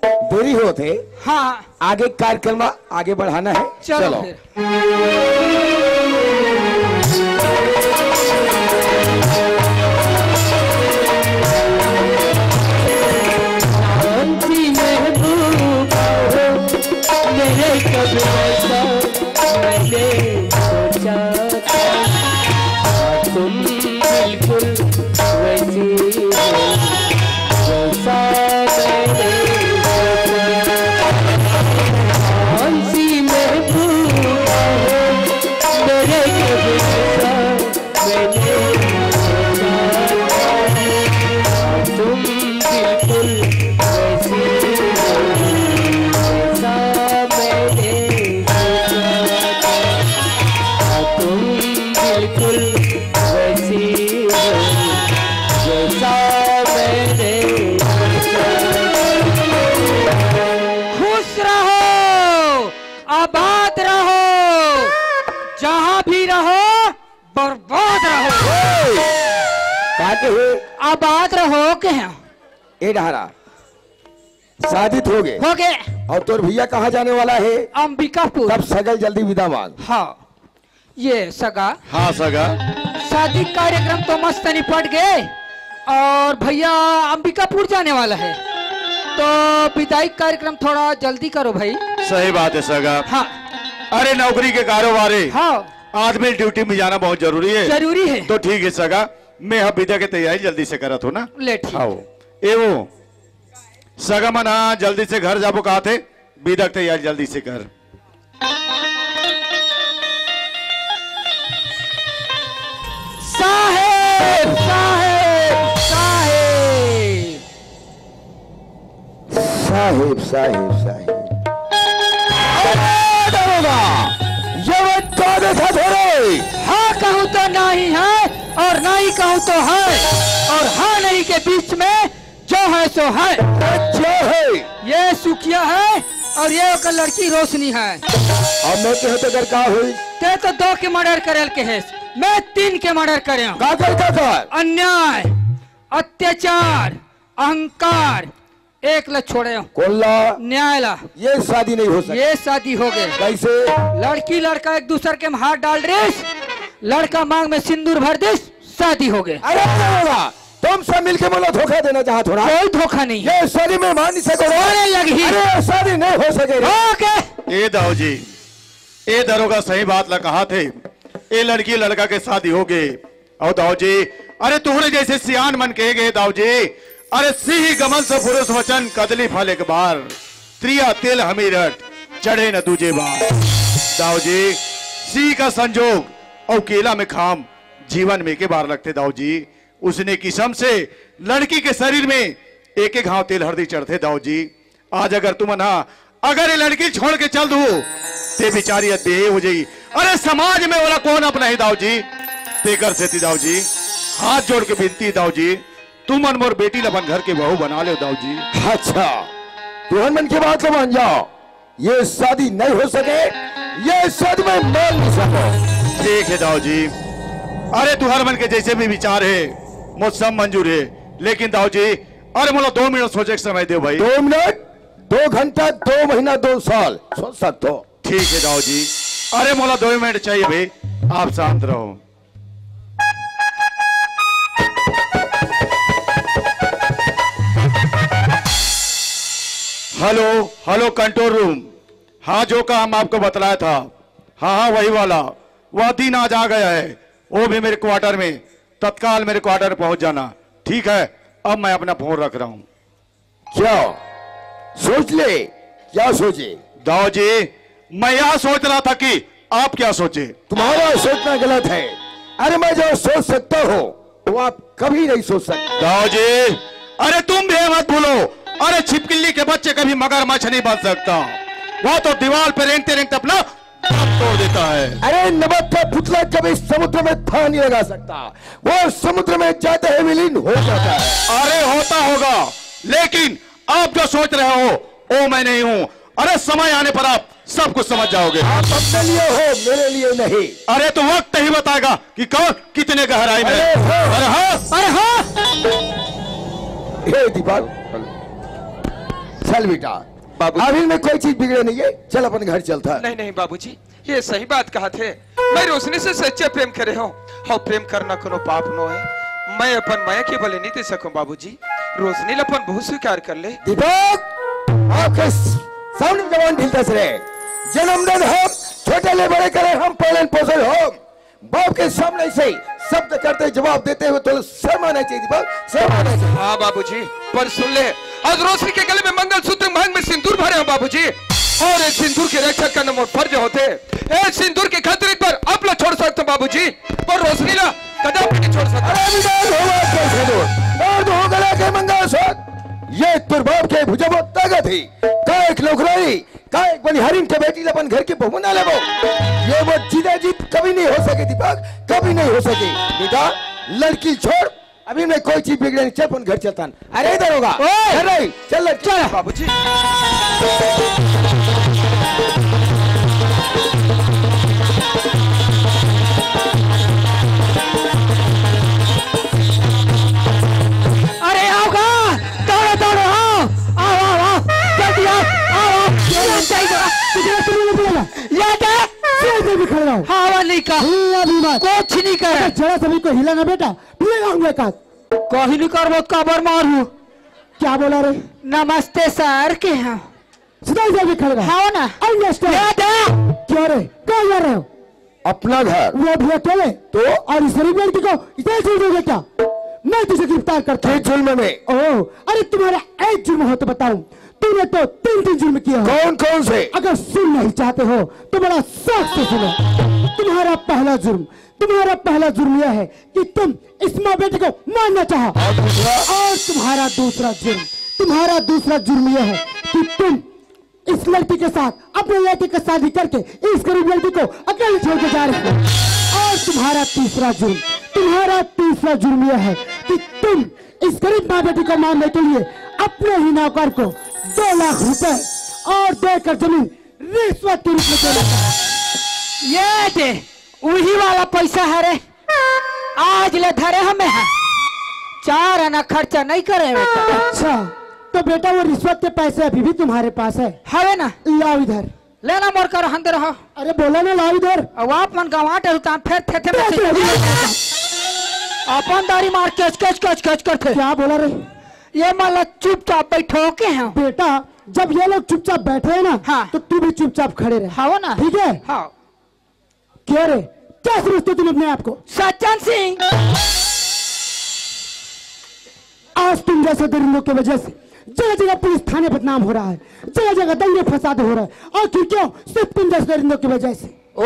देरी होते, हाँ, आगे कार्यक्रम आगे बढ़ाना है। चलो चलो। फिर। शांति महबूबा हो, मेरे कब ऐसा मैंने सोचा था। तुम बिल्कुल वैसी हो, जैसा मैंने सोचा था। शांति महबूबा हो, मेरे कब ऐसा खुश रहो, आबाद रहो, जहाँ भी रहो, बर्बाद रहो। का कहे? अब बात रहो के हैं। ए डहरा, शादी तो हो गए। हो गए। और तोर भैया कहाँ जाने वाला है? अंबिकापुर। तब सगल जल्दी विदा मांग। हाँ, ये सगा। हाँ सगा। शादी कार्यक्रम तो मस्त निपट गए और भैया अंबिकापुर जाने वाला है, तो विदाई कार्यक्रम थोड़ा जल्दी करो भाई। सही बात है सगा। हाँ। अरे नौकरी के कारोबार है। हाँ। आदमी ड्यूटी में जाना बहुत जरूरी है। जरूरी है। तो ठीक है सगा, मैं अब विदा के तैयारी जल्दी से करत हूँ ना। ले ठीक। आओ। ए वो सगा मन, हाँ, जल्दी से घर जाबो कहा थे, विदा के तैयारी जल्दी से कर। साहेब, साहेब, साहेब। साहेब, साहेब, साहेब। अरे दरोगा, ये वो का देखा थे रे? हाँ कहूँ तो नहीं है और नहीं कहूँ तो है, और हाँ नहीं के बीच में जो है सो है। अच्छा है। ये सुखिया है और ये ओकर लड़की रोशनी है। अब मैं कहे तो अगर का हुई? ते तो दो के मर्डर करल के हेस, मैं तीन के मर्डर करे हूँ। का कर, का कर? अन्याय, अत्याचार, अहंकार, एक ला छोड़े हूँ। कोल्ला। न्याय ला। ये शादी नहीं हो सकती। ये शादी हो गए। कैसे? लड़की लड़का एक दूसर के में हाथ डाल रिस, लड़का मांग में सिंदूर भर दिस, शादी हो गए। अरे बाबा, तुम सब मिलके मोला धोखा देना चाहत हो ना? कोई धोखा नहीं। ये शादी में मान नहीं सको ना? अरे लगी। अरे शादी नहीं हो सके रे। ओके। ए दाऊ जी, ए दरोगा सही बात ला कहा थे। ए लड़की लड़का के शादी हो गए। और दाऊ जी, अरे तुहरे जैसे सियान मन कहे गए दाऊ जी, अरे सिंह गमन से पुरुष वचन कदली फल एक बार, त्रिया तेल हमी रट चढ़े न दूजे बार। दाऊ जी, सिंह का संजोग और केला में खाम जीवन में के बार लगते दाऊ जी। उसने किसम से लड़की के शरीर में एक एक घाव तेल हरदी चढ़ते दाऊ जी। आज अगर तुमन हा अगर ये लड़की छोड़ के चल दू, ते बिचारी अदेह हो जाई। अरे समाज में वाला कौन अपना ही दाऊ जी? तेकर सेती दाऊ जी, हाथ जोड़ के विनती दाऊ जी, तुमन मोर बेटी ल अपन घर के बहू बना ले दाऊ जी। अच्छा, तुहन मन के बात ल मान जाओ, ये शादी नहीं हो सके, ये शादी में मान नहीं सको। ठीक है दाऊ जी, अरे तुहर मन के जैसे भी विचार है, मोर सब मंजूर है, लेकिन दाऊ जी, अरे मोला दो मिनट सोचे के समय दे भाई। दो मिनट? दो घंटा, दो महीना, दो साल सोच सकते हो। ठीक है दाऊ जी, अरे मोला दो मिनट चाहिए भाई, आप शांत रहो। Hello, hello control room. हाँ, जो काम आपको बतलाया था, हाँ हाँ वही वाला, वह दिन आज आ गया है। वो भी मेरे क्वार्टर में, तत्काल मेरे क्वार्टर पहुंच जाना। ठीक है, अब मैं अपना फोन रख रहा हूँ। क्या सोच ले? क्या सोचे? दाऊ जी, मैं यह सोच रहा था कि आप क्या सोचे। तुम्हारा सोचना गलत है। अरे मैं जो सोच सकता हूँ वो आप कभी नहीं सोच सकते। दाऊ जी, अरे तुम भी मत भूलो, अरे छिपकली के बच्चे कभी मगरमच्छ नहीं बन सकता। वो तो दीवार पे रेंगते रेंगते अपना तोड़ देता है। अरे नमक का पुतला कभी समुद्र में धार नहीं लगा सकता, वो समुद्र में जाते ही विलीन हो जाता है। अरे होता होगा, लेकिन आप जो सोच रहे हो वो मैं नहीं हूँ। अरे समय आने पर आप सब कुछ समझ जाओगे। आप अपने लिए हो, मेरे लिए नहीं। अरे तो वक्त ही बताएगा कि कौन कितने गहराई में है। अरे हाँ। अरे हाँ। हे दीपक, चल बेटा, बाबू। अभी में कोई चीज बिगड़े नहीं है, चल अपन घर चलता है। नहीं नहीं बाबूजी, ये सही बात कहा थे। मैं रोशनी से सच्चा प्रेम करे हूँ। हाँ, प्रेम करना कोनो पाप नो है। मैं अपन माया के बलि नहीं दे सकूं बाबूजी। रोशनी ल अपन बहुत स्वीकार कर ले। दीपक, आपके सामने जवान ढील दस रहे। जन्म दन हम, छोटे ले बड़े करे हम, पालन पोषण हम। बाप के सामने से शब्द करते, जवाब देते हुए तो शर्माना चाहिए दीपक, शर्माना चाहिए। हाँ बाबूजी, पर सुन ले, आज रोशनी के गले में मंगलसूत्र, मांग में सिंदूर भरे हो बाबूजी, और ये सिंदूर की रक्षा करना मोर फर्ज होते। ए सिंदूर के खातिर एक बार आप ला छोड़ सकता बाबूजी, पर रोशनी ला कदापि नहीं छोड़ सकता। अरे विधान होगा कैसे दूर, और तो हो गला के मंगलसूत्र। ये तुर बाप के भुजा में ताकत है, का एक नौकरानी, का एक बनिहारिन के बेटी ला अपन घर के बहू बना लेबो। ये वो जीजा जीत कभी नहीं हो सके दीपक, कभी नहीं हो सके। बेटा, लड़की छोड़, अभी मैं कोई चीज बिगड़े नहीं, चल अपन घर चलता हूँ। अरे दरोगा, ओए! चल रही, चल, चल। बाबूजी। हवा नहीं का। हिलना भी मत। कुछ नहीं कर। अगर जरा सा भी कोई हिला ना बेटा, फिर आऊंगा एक हाथ। कहीं नहीं करबो तो काबर मारू। क्या बोला रे? नमस्ते सर के हाँ। सीधा इधर भी खड़े रहो। हाँ ना। अंडरस्टैंड। क्या था? क्या रे? कहाँ जा रहे हो? अपना घर। वो भी अकेले? तो? और इस गरीब लड़की को इधर छोड़ दोगे क्या? मैं तुझे गिरफ्तार करता हूँ। किस जुर्म में? ओह, अरे तुम्हारा एक जुर्म हो तो बताऊं। तूने तो तीन तीन जुर्म किए हो। कौन कौन से? अगर सुन नहीं चाहते हो तो बड़ा शौक से सुनो। तुम्हारा पहला जुर्म, तुम्हारा पहला जुर्म यह है कि तुम इस माँ बेटी को मारना चाहा। और दूसरा? और तुम्हारा दूसरा जुर्म, तुम्हारा दूसरा जुर्म यह है कि तुम इस लड़की के साथ, अपने लड़के के शादी करके इस गरीब लड़की को अकेले छोड़ के जा रहे हो। और तुम्हारा तीसरा जुर्म, तुम्हारा तीसरा जुर्म यह है कि तुम इस गरीब माँ बेटी को मारने के लिए अपने ही नौकर को दो लाख रुपए और दो एकड़ जमीन रिश्वत के रूप में देना चाहते हो। ये दे, वही वाला पैसा है रे। आज ले धरे हमें हैं। चार आना खर्चा नहीं करे बेटा। अच्छा, तो बेटा वो रिश्वत के पैसे अभी भी तुम्हारे पास है? हवे ना। लाओ इधर। लेना मोर कर हंदे रहो। अरे बोला ना, लाओ इधर। अब आप मन गंवाटे हो तो हम फेर थे थे में से अपन दारी मार केच केच केच केच करथे। क्या बोला रे? ये मान लो चुपचाप बैठो के हैं। बेटा, जब ये लोग चुपचाप बैठे हैं ना, हाँ। तो तू भी चुपचाप खड़े रहे। हाँ ना। ठीक है? हाँ। क्या रे, क्या समझते हो तुम अपने आप को? सज्जन सिंह। आज तुम जैसे दरिंदों की वजह से जगह जगह पुलिस थाने बदनाम हो रहा है, जगह जगह दंगे फसाद हो रहा है। आखिर क्यों? सिर्फ तुम जैसे दरिंदों की वजह से। ओ,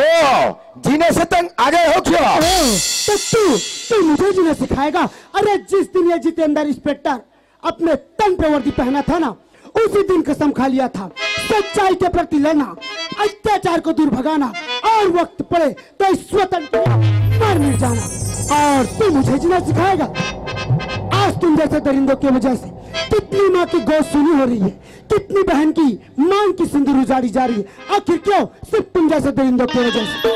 जीने से तंग आ गए हो क्या? ओ, तो तू, तू मुझे जीना सिखाएगा? अरे जिस दिन ये जितेंद्र इंस्पेक्टर अपने तन पे वर्दी पहना था ना, उसी दिन कसम खा लिया था सच्चाई के प्रति लड़ना, अत्याचार को दूर भगाना और वक्त पड़े तो इस वतन के लिए मर मिट जाना। और तू मुझे जीना सिखाएगा? आज तुम जैसे दरिंदों की वजह से कितनी माँ की गोद सूनी हो रही है, कितनी बहन की मांग की सिंदूर उजाड़ी जा रही है। आखिर क्यों? सिर्फ तुम जैसे दरिंदों की वजह से।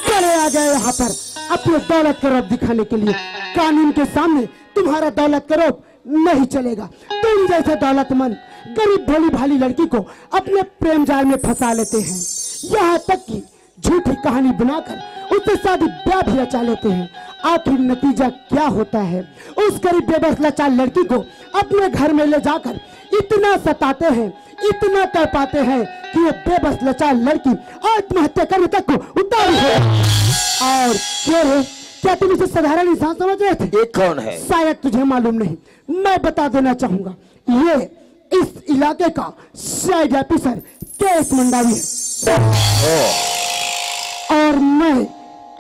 बड़े आ गए यहाँ पर अपने दौलत का रौब दिखाने के लिए। कानून के सामने तुम्हारा दौलत का रौब नहीं चलेगा। तुम जैसे दौलतमंद गरीब भोली भाली लड़की को अपने प्रेम जाल में फंसा लेते हैं, यहाँ तक कि झूठी कहानी बनाकर उससे शादी ब्याह भी रचा लेते हैं। आखिर नतीजा क्या होता है? उस गरीब बेबस लाचार लड़की को अपने घर में ले जाकर इतना सताते हैं, इतना तड़पाते हैं कि ये बेबस लाचार लड़की आत्महत्या करने तक को उतारू हो। और क्यों रे, क्या तुम इसे साधारण इंसान समझ रहे थे? ये कौन है? शायद तुझे मालूम नहीं, मैं बता देना चाहूंगा, ये इस इलाके का सीआईडी ऑफिसर के एस मंडावी है। और मैं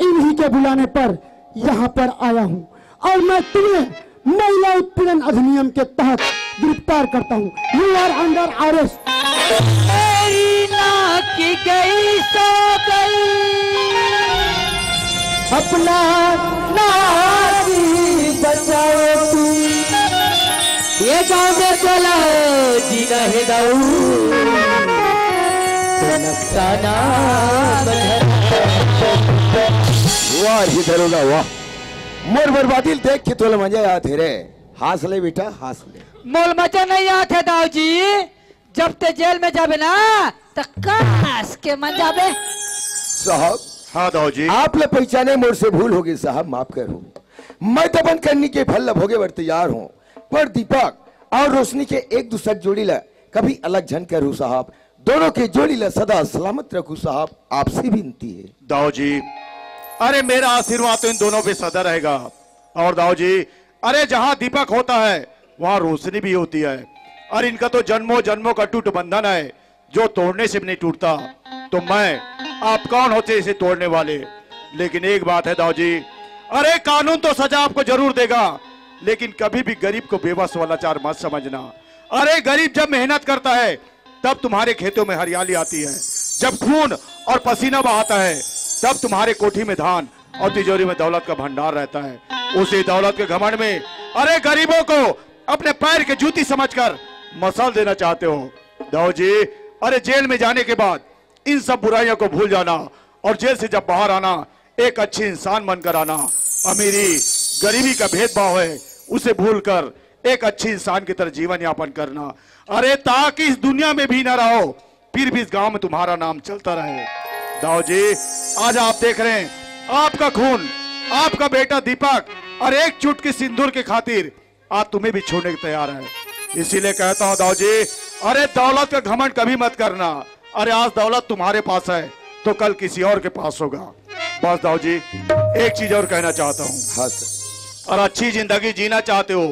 इन्हीं के बुलाने पर यहाँ पर आया हूँ और मैं तुम्हें महिला उत्पीड़न अधिनियम के तहत गिरफ्तार करता हूँ। You are under arrest। मेरी नाक गई सो गई, अपना नाक बचाओ तू। ये गाँव में चला जीना है दाऊ, कनक का नाम धर। वाह रे दरोगा वाह, मोर बर्बादी देख के तोला मजा आत हे रे। हंस ले बेटा, हंस ले। मोल मजा नहीं आत हे दाऊ जी, जब ते जेल में जाबे ना, त कस के मन जाबे। साहब, हाँ दाऊ जी। आप ले पहचाने मोर से भूल होगी साहब, माफ करो। मैं तो अपन करनी के फल ला भोगे बर तैयार हूँ, पर दीपक और रोशनी के एक दूसर जोड़ी ला कभी अलग झन करू साहब। दोनों के जोड़ी ला सदा सलामत रखू साहब, आपसे विनती है। दाऊ जी, अरे मेरा आशीर्वाद तो इन दोनों पे सदा रहेगा। और दाऊ जी, अरे जहाँ दीपक होता है वहाँ रोशनी भी होती है। और इनका तो जन्मों जन्मों का टूट बंधन है, जो तोड़ने से भी नहीं टूटता। तो मैं, आप कौन होते इसे तोड़ने वाले? लेकिन एक बात है दाऊ जी, अरे कानून तो सजा आपको जरूर देगा, लेकिन कभी भी गरीब को बेबस व लाचार मत समझना। अरे गरीब जब मेहनत करता है तब तुम्हारे खेतों में हरियाली आती है, जब खून और पसीना बहाता है तब तुम्हारे कोठी में धान और तिजोरी में दौलत का भंडार रहता है। उसी दौलत के घमंड में अरे गरीबों को अपने पैर के जूती समझकर मसल देना चाहते हो। दाऊ जी, अरे जेल में जाने के बाद इन सब बुराइयों को भूल जाना और जेल से जब बाहर आना, एक अच्छे इंसान बनकर आना। अमीरी गरीबी का भेदभाव है, उसे भूलकर एक अच्छे इंसान की तरह जीवन यापन करना। अरे ताकि इस दुनिया में भी ना रहो, फिर भी इस गांव में तुम्हारा नाम चलता रहे। दाऊ जी, आज आप देख रहे हैं, आपका खून, आपका बेटा दीपक, और एक चुटकी सिंदूर के खातिर आज तुम्हें भी छोड़ने को तैयार है। इसीलिए कहता हूँ दाऊ जी, अरे दौलत का घमंड कभी मत करना। अरे आज दौलत तुम्हारे पास है तो कल किसी और के पास होगा। बस दाऊ जी, एक चीज और कहना चाहता हूँ। हाँ सर। और अच्छी जिंदगी जीना चाहते हो,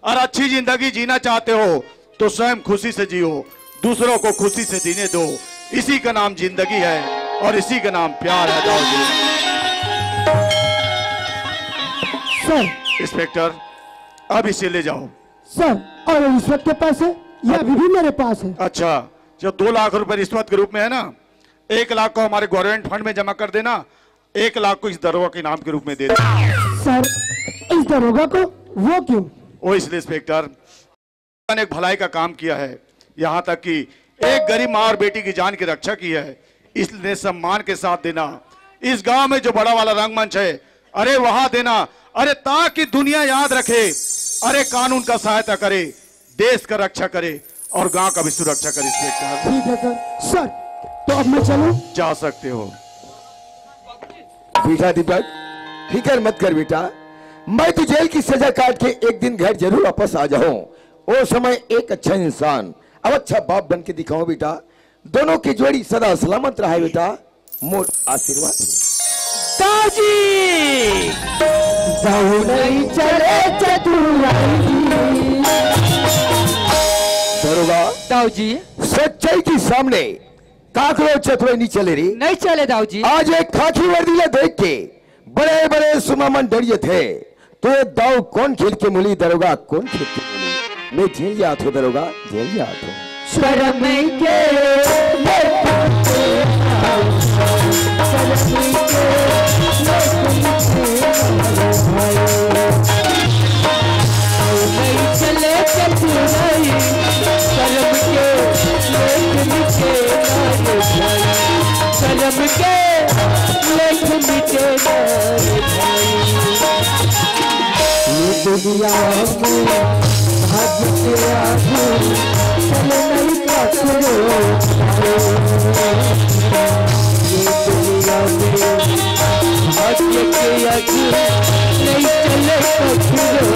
और अच्छी जिंदगी जीना चाहते हो तो स्वयं खुशी से जियो, दूसरों को खुशी से जीने दो। इसी का नाम जिंदगी है और इसी का नाम प्यार है दाऊ जी। सर। इंस्पेक्टर, अब इसे ले जाओ। सर, और रिश्वत के पैसे? ये अभी भी मेरे पास है। अच्छा, जो दो लाख रुपए रिश्वत के रूप में है ना, एक लाख को हमारे गवर्नमेंट फंड में जमा कर देना, एक लाख को इस दरोगा के नाम के रूप में दे देना। सर, इस दरोगा को? वो क्यों? वो इसलिए इंस्पेक्टर, ने एक भलाई का काम किया है, यहाँ तक कि एक गरीब माँ और बेटी की जान की रक्षा की है, इसलिए सम्मान के साथ देना। इस गांव में जो बड़ा वाला रंगमंच है, अरे वहां देना, अरे ताकि दुनिया याद रखे, अरे कानून का सहायता करे, देश का रक्षा करे और गांव का भी सुरक्षा करे। इंस्पेक्टर, ठीक है सर। सर, तो अब मैं चलूं? जा सकते हो। बेटा दीपक, फिकर मत कर बेटा, मैं तो जेल की सजा काट के एक दिन घर जरूर वापस आ जाऊं। वो समय एक अच्छा इंसान, अब अच्छा बाप बन के दिखाऊं बेटा। दोनों की जोड़ी सदा सलामत रहे बेटा, मोर आशीर्वाद। दाऊ जी, दाऊ नहीं चले चतुराई। दरोगा, दाऊ जी। सच्चाई के सामने काकरो चतुराई नहीं चले रे। नहीं चले दाऊ जी। आज एक खाकी वर्दी ला देख के बड़े बड़े सुमामन डरिए थे, तो ये दाव कौन खेल के मुली दरोगा, कौन खेल के मुली? मैं झेल जात हो दरोगा, झेल जात हो। शर्म के दुनिया में भाग्य के आगे चल नहीं पकड़ो। ये दुनिया में भाग्य के आगे नहीं चले पकड़ो।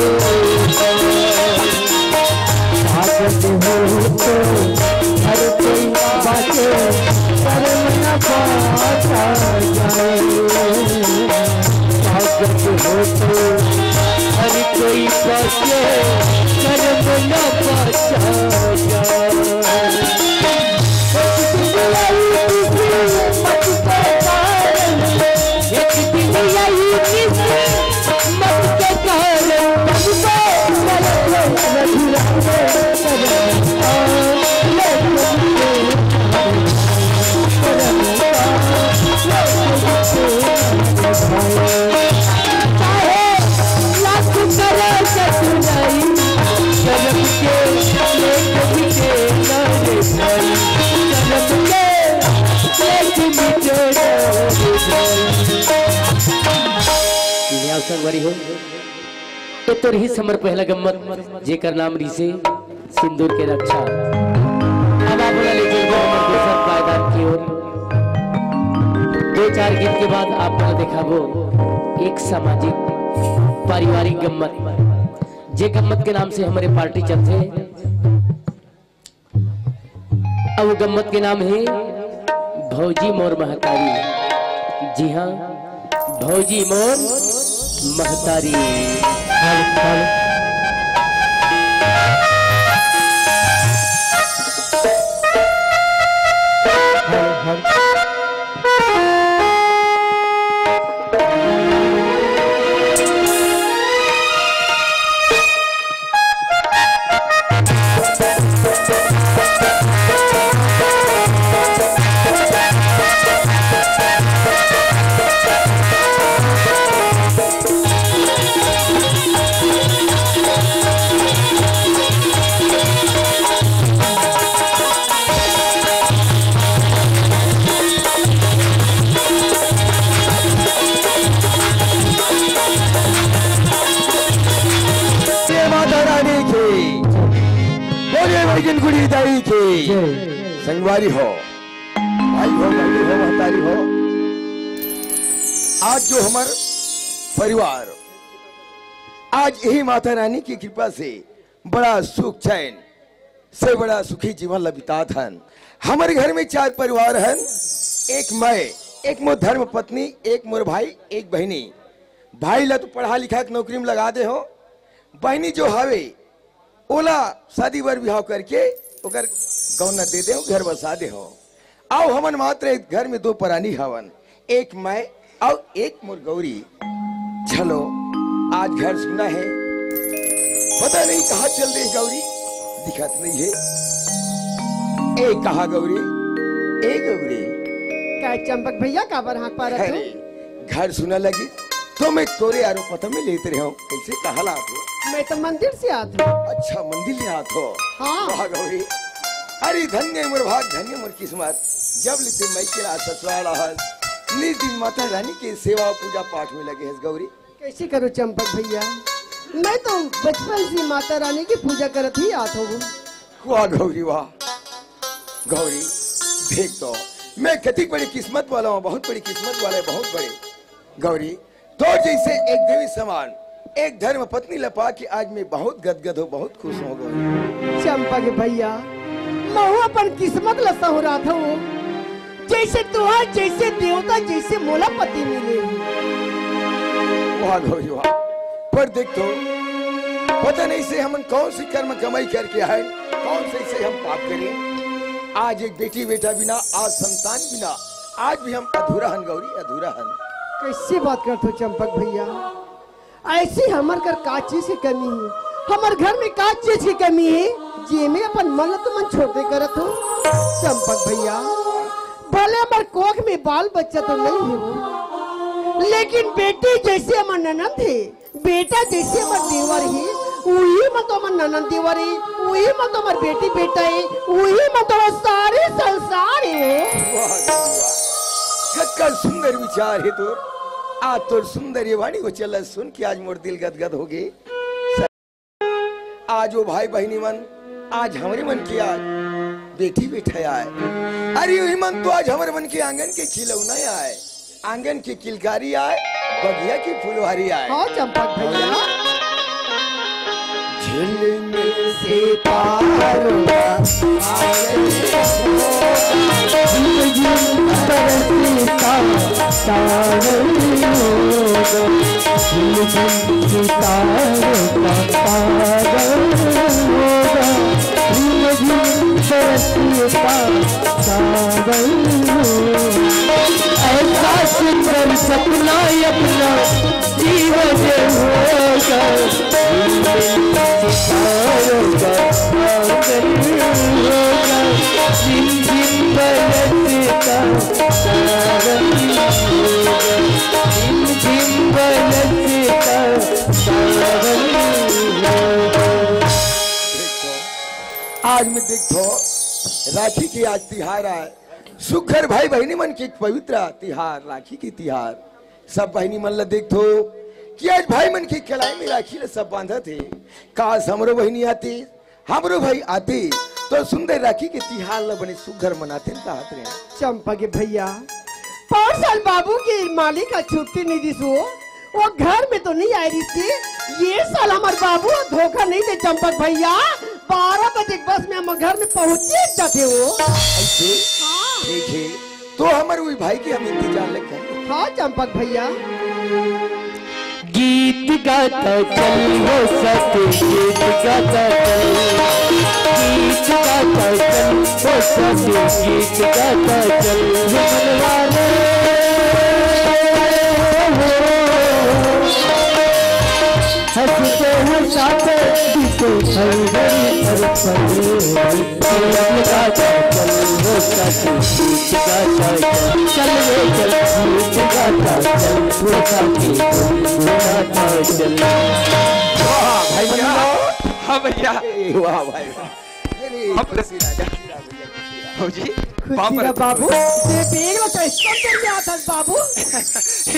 आदत हो तो हर कोई बाटे, शर्म न पाता जाए। आदत हो तो हर कोई बाटे, शर्म न पाता जाए। संगवारी हो, तो तोर ही समर पहला गम्मत, जेकर नाम रिसे सिंदूर के रक्षा। अब आप ओला ले चलबो हमर दूसर पायदान की ओर। दो चार गीत के बाद आप ओला देखाबो एक सामाजिक पारिवारिक गम्मत, जे गम्मत के नाम से हमरे पार्टी चलथे। अउ गम्मत के नाम हे भौजी मोर महतारी। जी हाँ, भौजी मोर महतारी। जय माता रानी की, बोलिए बैगन गुड़ी दाई की। संगवारी हो, भाई हो, बहनी हो, महतारी हो, आज जो हमर परिवार, आज यही माता रानी की कृपा से बड़ा सुख चैन से बड़ा सुखी जीवन ल बितात हन। हमर घर में चार परिवार हन, एक मैं, एक मोर धर्म पत्नी, एक मोर भाई, एक बहिनी। भाई ला तो पढ़ा लिखा के नौकरी में लगा दे हो, बहिनी जो हवे ओला शादी बर बिहाव करके ओकर गौना दे दे हो, घर बसा दे हो। अउ हमन मात्र एक घर में दो परानी हवन, एक मैं अउ एक मोर गौरी। चलो, आज घर सुना है, पता नहीं कहाँ चल रही गौरी, दिखत नहीं है। ए कहाँ गौरी, ए गौरी। का चंपक भैया, काबर हाँक पारत हो? अरे, घर सुना लगी तो मैं तोरे आरो पता में लेत रहे हूँ, कैसे कहा ला तू? मैं तो मंदिर से आत हूँ। अच्छा, मंदिर ले आत हो? हाँ। वाह गौरी, अरे धन्य मोर भाग, धन्य मोर किस्मत, जब ले ते मइके ला ससुराल आहत, नित दिन माता रानी के सेवा पूजा पाठ में लगे हस गौरी। कैसे करो चंपक भैया, मैं तो बचपन से माता रानी की पूजा करत ही आत हूँ। वाह गौरी वाह, गौरी देख तो मैं कतिक बड़ी किस्मत वाला हूँ, बहुत बड़ी किस्मत वाला है, बहुत बड़ी। गौरी, तोर जैसे एक देवी समान, एक धर्म पत्नी ल पा के आज मैं बहुत गदगद हो, बहुत खुश हो गौरी। चंपक भैया, महू अपन किस्मत ल सहुरात हूँ, जैसे तुहार जैसे देवता जैसे मोला पति मिले। वाह गौरी वाह, पर देख तो, पता नहीं से हमन कौन सी कर्म कमाई करके आए, कौन से से हम पाप करें। आज एक बेटी बेटा बिना, आज संतान बिना, आज भी हम अधूरा हन गौरी, अधूरा हन। कैसे बात करत हो चंपक भैया, ऐसी हमर कर का चीज की कमी है, हमर घर में का चीज की कमी है, जे में अपन मन ल तुमन छोटे करत हो। चंपक भैया, भले हमर कोख में बाल बच्चा तो नहीं हो, लेकिन बेटी जैसे हमर ननद है, बेटा जैसे हमर देवर है, वही मन तो हमर ननद देवर है, वही मन तो हमर बेटी बेटा है, वही मन तो हमर सारे संसार है। वाह, वाह। कतका सुंदर विचार है तोर। आज तोर सुंदर ये वाणी को चला सुन के आज मोर दिल गदगद हो गे। आज वो भाई बहिनी मन, आज हमरे मन के आज बेटी बेटा आए। अरे वही मन तो आज हमरे मन के आंगन के खिलौना आए, आंगन के किलकारी आए, बगिया की फुलवारी आए। हाँ चंपक भैया। झिलमिल सितारों का आए। झिलमिल बरसता सावन होगा, झिलमिल सितारों का पागल होगा, झिलमिल बरसता सावन होगा। ऐसा सुंदर सपना अपना जीवन होगा, झिलमिल सितारों का पागल होगा, झिलमिल बरसता सावन होगा, झिलमिल बरसता सावन होगा। आज मैं देखो, राखी के आज तिहार आए, सुघर भाई बहिनी मन के पवित्र तिहार, राखी के तिहार। सब बहिनी मन ल देखथो कि आज भाई मन के कलाई में राखी ल सब बांधत हे। काश हमरो बहिनी आती, हमरो भाई आती, तो सुंदर राखी के तिहार ल बने सुघर मनाते न कहत रहे। चंपा के भैया, पाँच साल बाबू के मालिक ह छुट्टी नहीं दिस हो, वो घर में तो नहीं आए रिहिस। ये साल हमर बाबू ह धोखा नहीं दे चंपक भैया, बारह बजे के बस में हम घर में पहुंचे जाते हो। ऐसे? हाँ। ठीक है, तो हमर वही भाई के हम इंतजार लग गए। हाँ चंपक भैया। गीत गाता चल वो सखी, गीत गाता चल, गीत गाता चल वो सखी, गीत गाता चल। ये मनवा रे, हंसते हंसाते बीते हर घड़ी हर पल। गीत गाता चल वो सखी, गीत गाता चल, चल रे चल, गीत गाता चल वो सखी, गीत गाता चल। वाह भाई, क्या? हाँ भैया। ए, वाह भाई, वाह। अरे, अब खुशी राजा, खुशी राजा, खुशी राजा। भौजी, खुशी रह बाबू। ये बेग ला कैसे कर दिया था बाबू?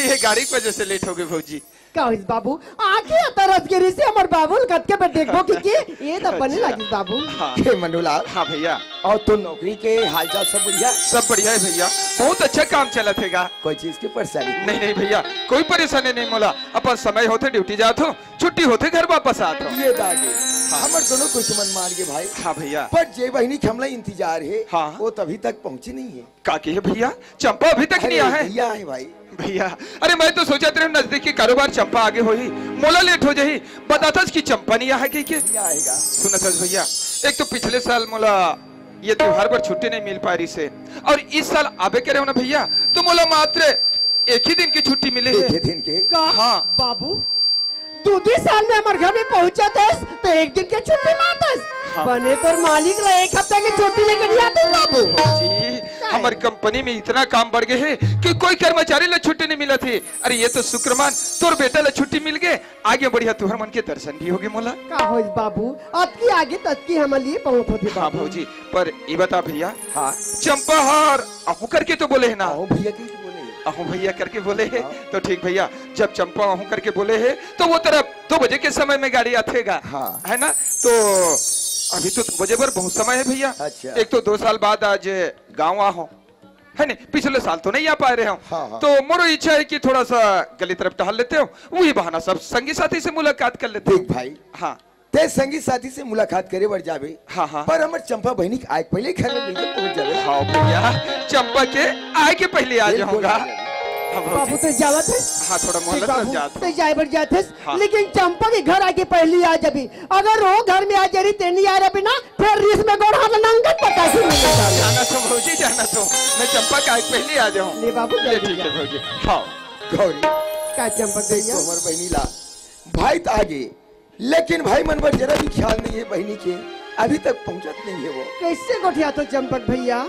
ये गाड़ी की वजह से लेट हो गई भौजी। का होइस बाबू? आके तरस गिरी से हमर बाबू ल कतके बेर देखबो कि के, ये तो बने अच्छा। लागिस बाबू। हाँ। हे मनुलाल। हाँ भैया। और तो नौकरी के हालचाल सब बढ़िया? सब बढ़िया है भैया, बहुत अच्छा काम चलत हेगा। कोई चीज की परेशानी नहीं? नहीं नहीं भैया, कोई परेशानी नहीं मोला, अपन समय होते ड्यूटी जात हो, छुट्टी होते घर वापस आत हो। ये दागे, हाँ। हमर दोनों कुछ मन मार के भाई। हाँ भैया। पर जे बहिनी के हमला इंतजार है, हाँ। वो तभी तक पहुंची नहीं है। का कहे भैया, चंपा अभी तक अरे, नहीं आए? भैया आए भाई। भैया, अरे मैं तो सोचत रहे नजदीकी कारोबार चंपा आगे होही, मोला लेट हो जाही, बताथस कि चंपा नहीं आए कहिके। भैया आएगा। सुनत हस भैया, एक तो पिछले साल मोला ये त्योहार पर छुट्टी नहीं मिल पा रही से, और इस साल आबे करे हो ना भैया, तो मोला मात्र एक ही दिन की छुट्टी मिले एक है। ही दिन के? का? हाँ। बाबू, दू दू साल में हमर घर में पहुंचत हस, तो एक दिन के छुट्टी मांगत हस। हाँ। बने तोर मालिक ला एक हफ्ता के छुट्टी लेके नहीं आते बाबू। जी, हमर कंपनी में इतना काम बढ़ गए है कि कोई कर्मचारी ला छुट्टी नहीं मिलत है। अरे ये तो शुक्रमान तोर बेटा ला छुट्टी मिल गए, आगे बढ़िया तुहर मन के दर्शन भी होगे मोला। का होइस बाबू, अतकी आगे ततकी हमर लिए बहुत होथे हाँ बाबू। भौजी, पर ये बता भैया, हाँ। चंपा हर अहू करके तो बोले है ना? अहू भैया के बोले है। अहू भैया करके बोले है, हाँ। तो ठीक भैया, जब चंपा अहू करके बोले है, तो वो तरफ दो बजे के समय में गाड़ी आथेगा, हाँ। है ना? तो अभी तो दो बजे बर बहुत समय है भैया। अच्छा। एक तो दो साल बाद आज गाँव आ हो, है नी? पिछले साल तो नहीं आ पाए रहे हो, हाँ, हाँ। तो मोरो इच्छा है कि थोड़ा सा गली तरफ टहल लेते हो, वही बहाना सब संगी साथी से मुलाकात कर लेते हो। देख भाई, हाँ। ते संगी साथी से मुलाकात करे बर जाबे, हाँ, हाँ। पर हमर चंपा बहिनी के आए के पहले घर में मिलके पहुंच जाबे। हाँ भैया, चंपा के आए के पहले आ बिल्कुल जाऊंगा। आ जाबे। हाँ, भौजी। बाबू, तो जावत है? हाँ, थोड़ा मोहलत बाबू, जात तो जाए बर जात है, हाँ। लेकिन चंपा के घर आके पहले आ जाबे। अगर वो घर में आ जारी, ते नहीं आ रहे ना, फिर रिस में गोड़ हाथ नंगत पता से मिल जाबे। जाना तो भौजी, जाना तो। मैं चंपा के आए के पहले आ जाऊँ। ले बाबू, ले, जल्दी ठीक जा। है भौजी। हाँ। गौरी, का चंपा देख भैया? तो हमर बहिनी ला भाई तो आगे, लेकिन भाई मन पर जरा भी ख्याल नहीं है बहिनी के, अभी तक पहुंचत नहीं है वो। कैसे गोठियाथो चंपक भैया?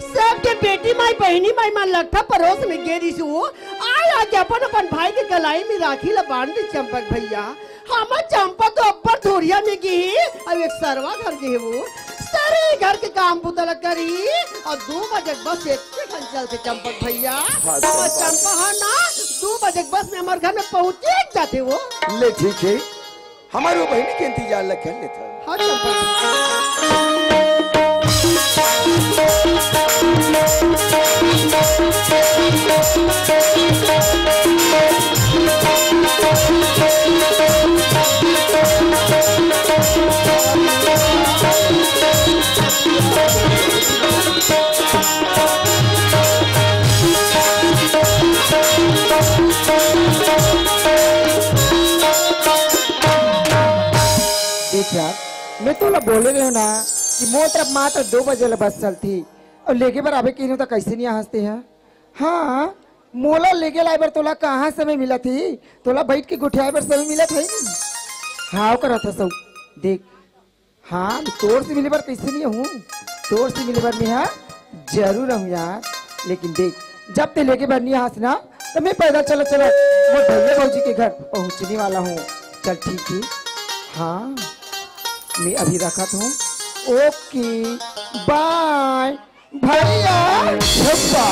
सबके बेटी माई, बहिनी माई मन लगथा परोस में गे रिहिस वो, आय आके अपन अपन भाई के कलाई में राखी ला बांध दे चंपक भैया। हमर चंपा तो अब्बड़ धोरिया में गे हे, अउ एक सरवा घर गे हे वो। सरी घर के काम बुता ला करही, अउ दू बजे के बस एक ठन चलथे चंपक भैया। हाँ, अउ सही बात। चंपा ह ना, दू बजे के बस में हमर घर में पहुंचे जाथे वो। ले ठीक है, हमर वो बहिनी के इंतजार ला कर लेथन। हाँ, चंपा। देख यार, मैं तोला बोले रहे हो ना कि मोर तरफ मात्र दो बजे ले बस चलती, अउ लेगे बर आबे कहिनों त कैसे नहीं हंसते हैं? हाँ, मोला लेगे लाए बर तोला कहाँ समय मिलत ही? तोला बैठ के गोठियाए बर समय मिलत है नहीं? हाँ, ओकर रहता सब। देख, हाँ, तोर से मिले बर कैसे नहीं हूँ? तोर से मिले बर मैं हाँ जरूर हूँ यार। लेकिन देख, जब ते लेगे बर नहीं आस ना, तो मैं पैदल चला चला मोर भैया भौजी के घर पहुँचने वाला हूँ। चल ठीक है, हाँ, मैं अभी रखत हूँ। ओके, बाय। भैया। छप्पा।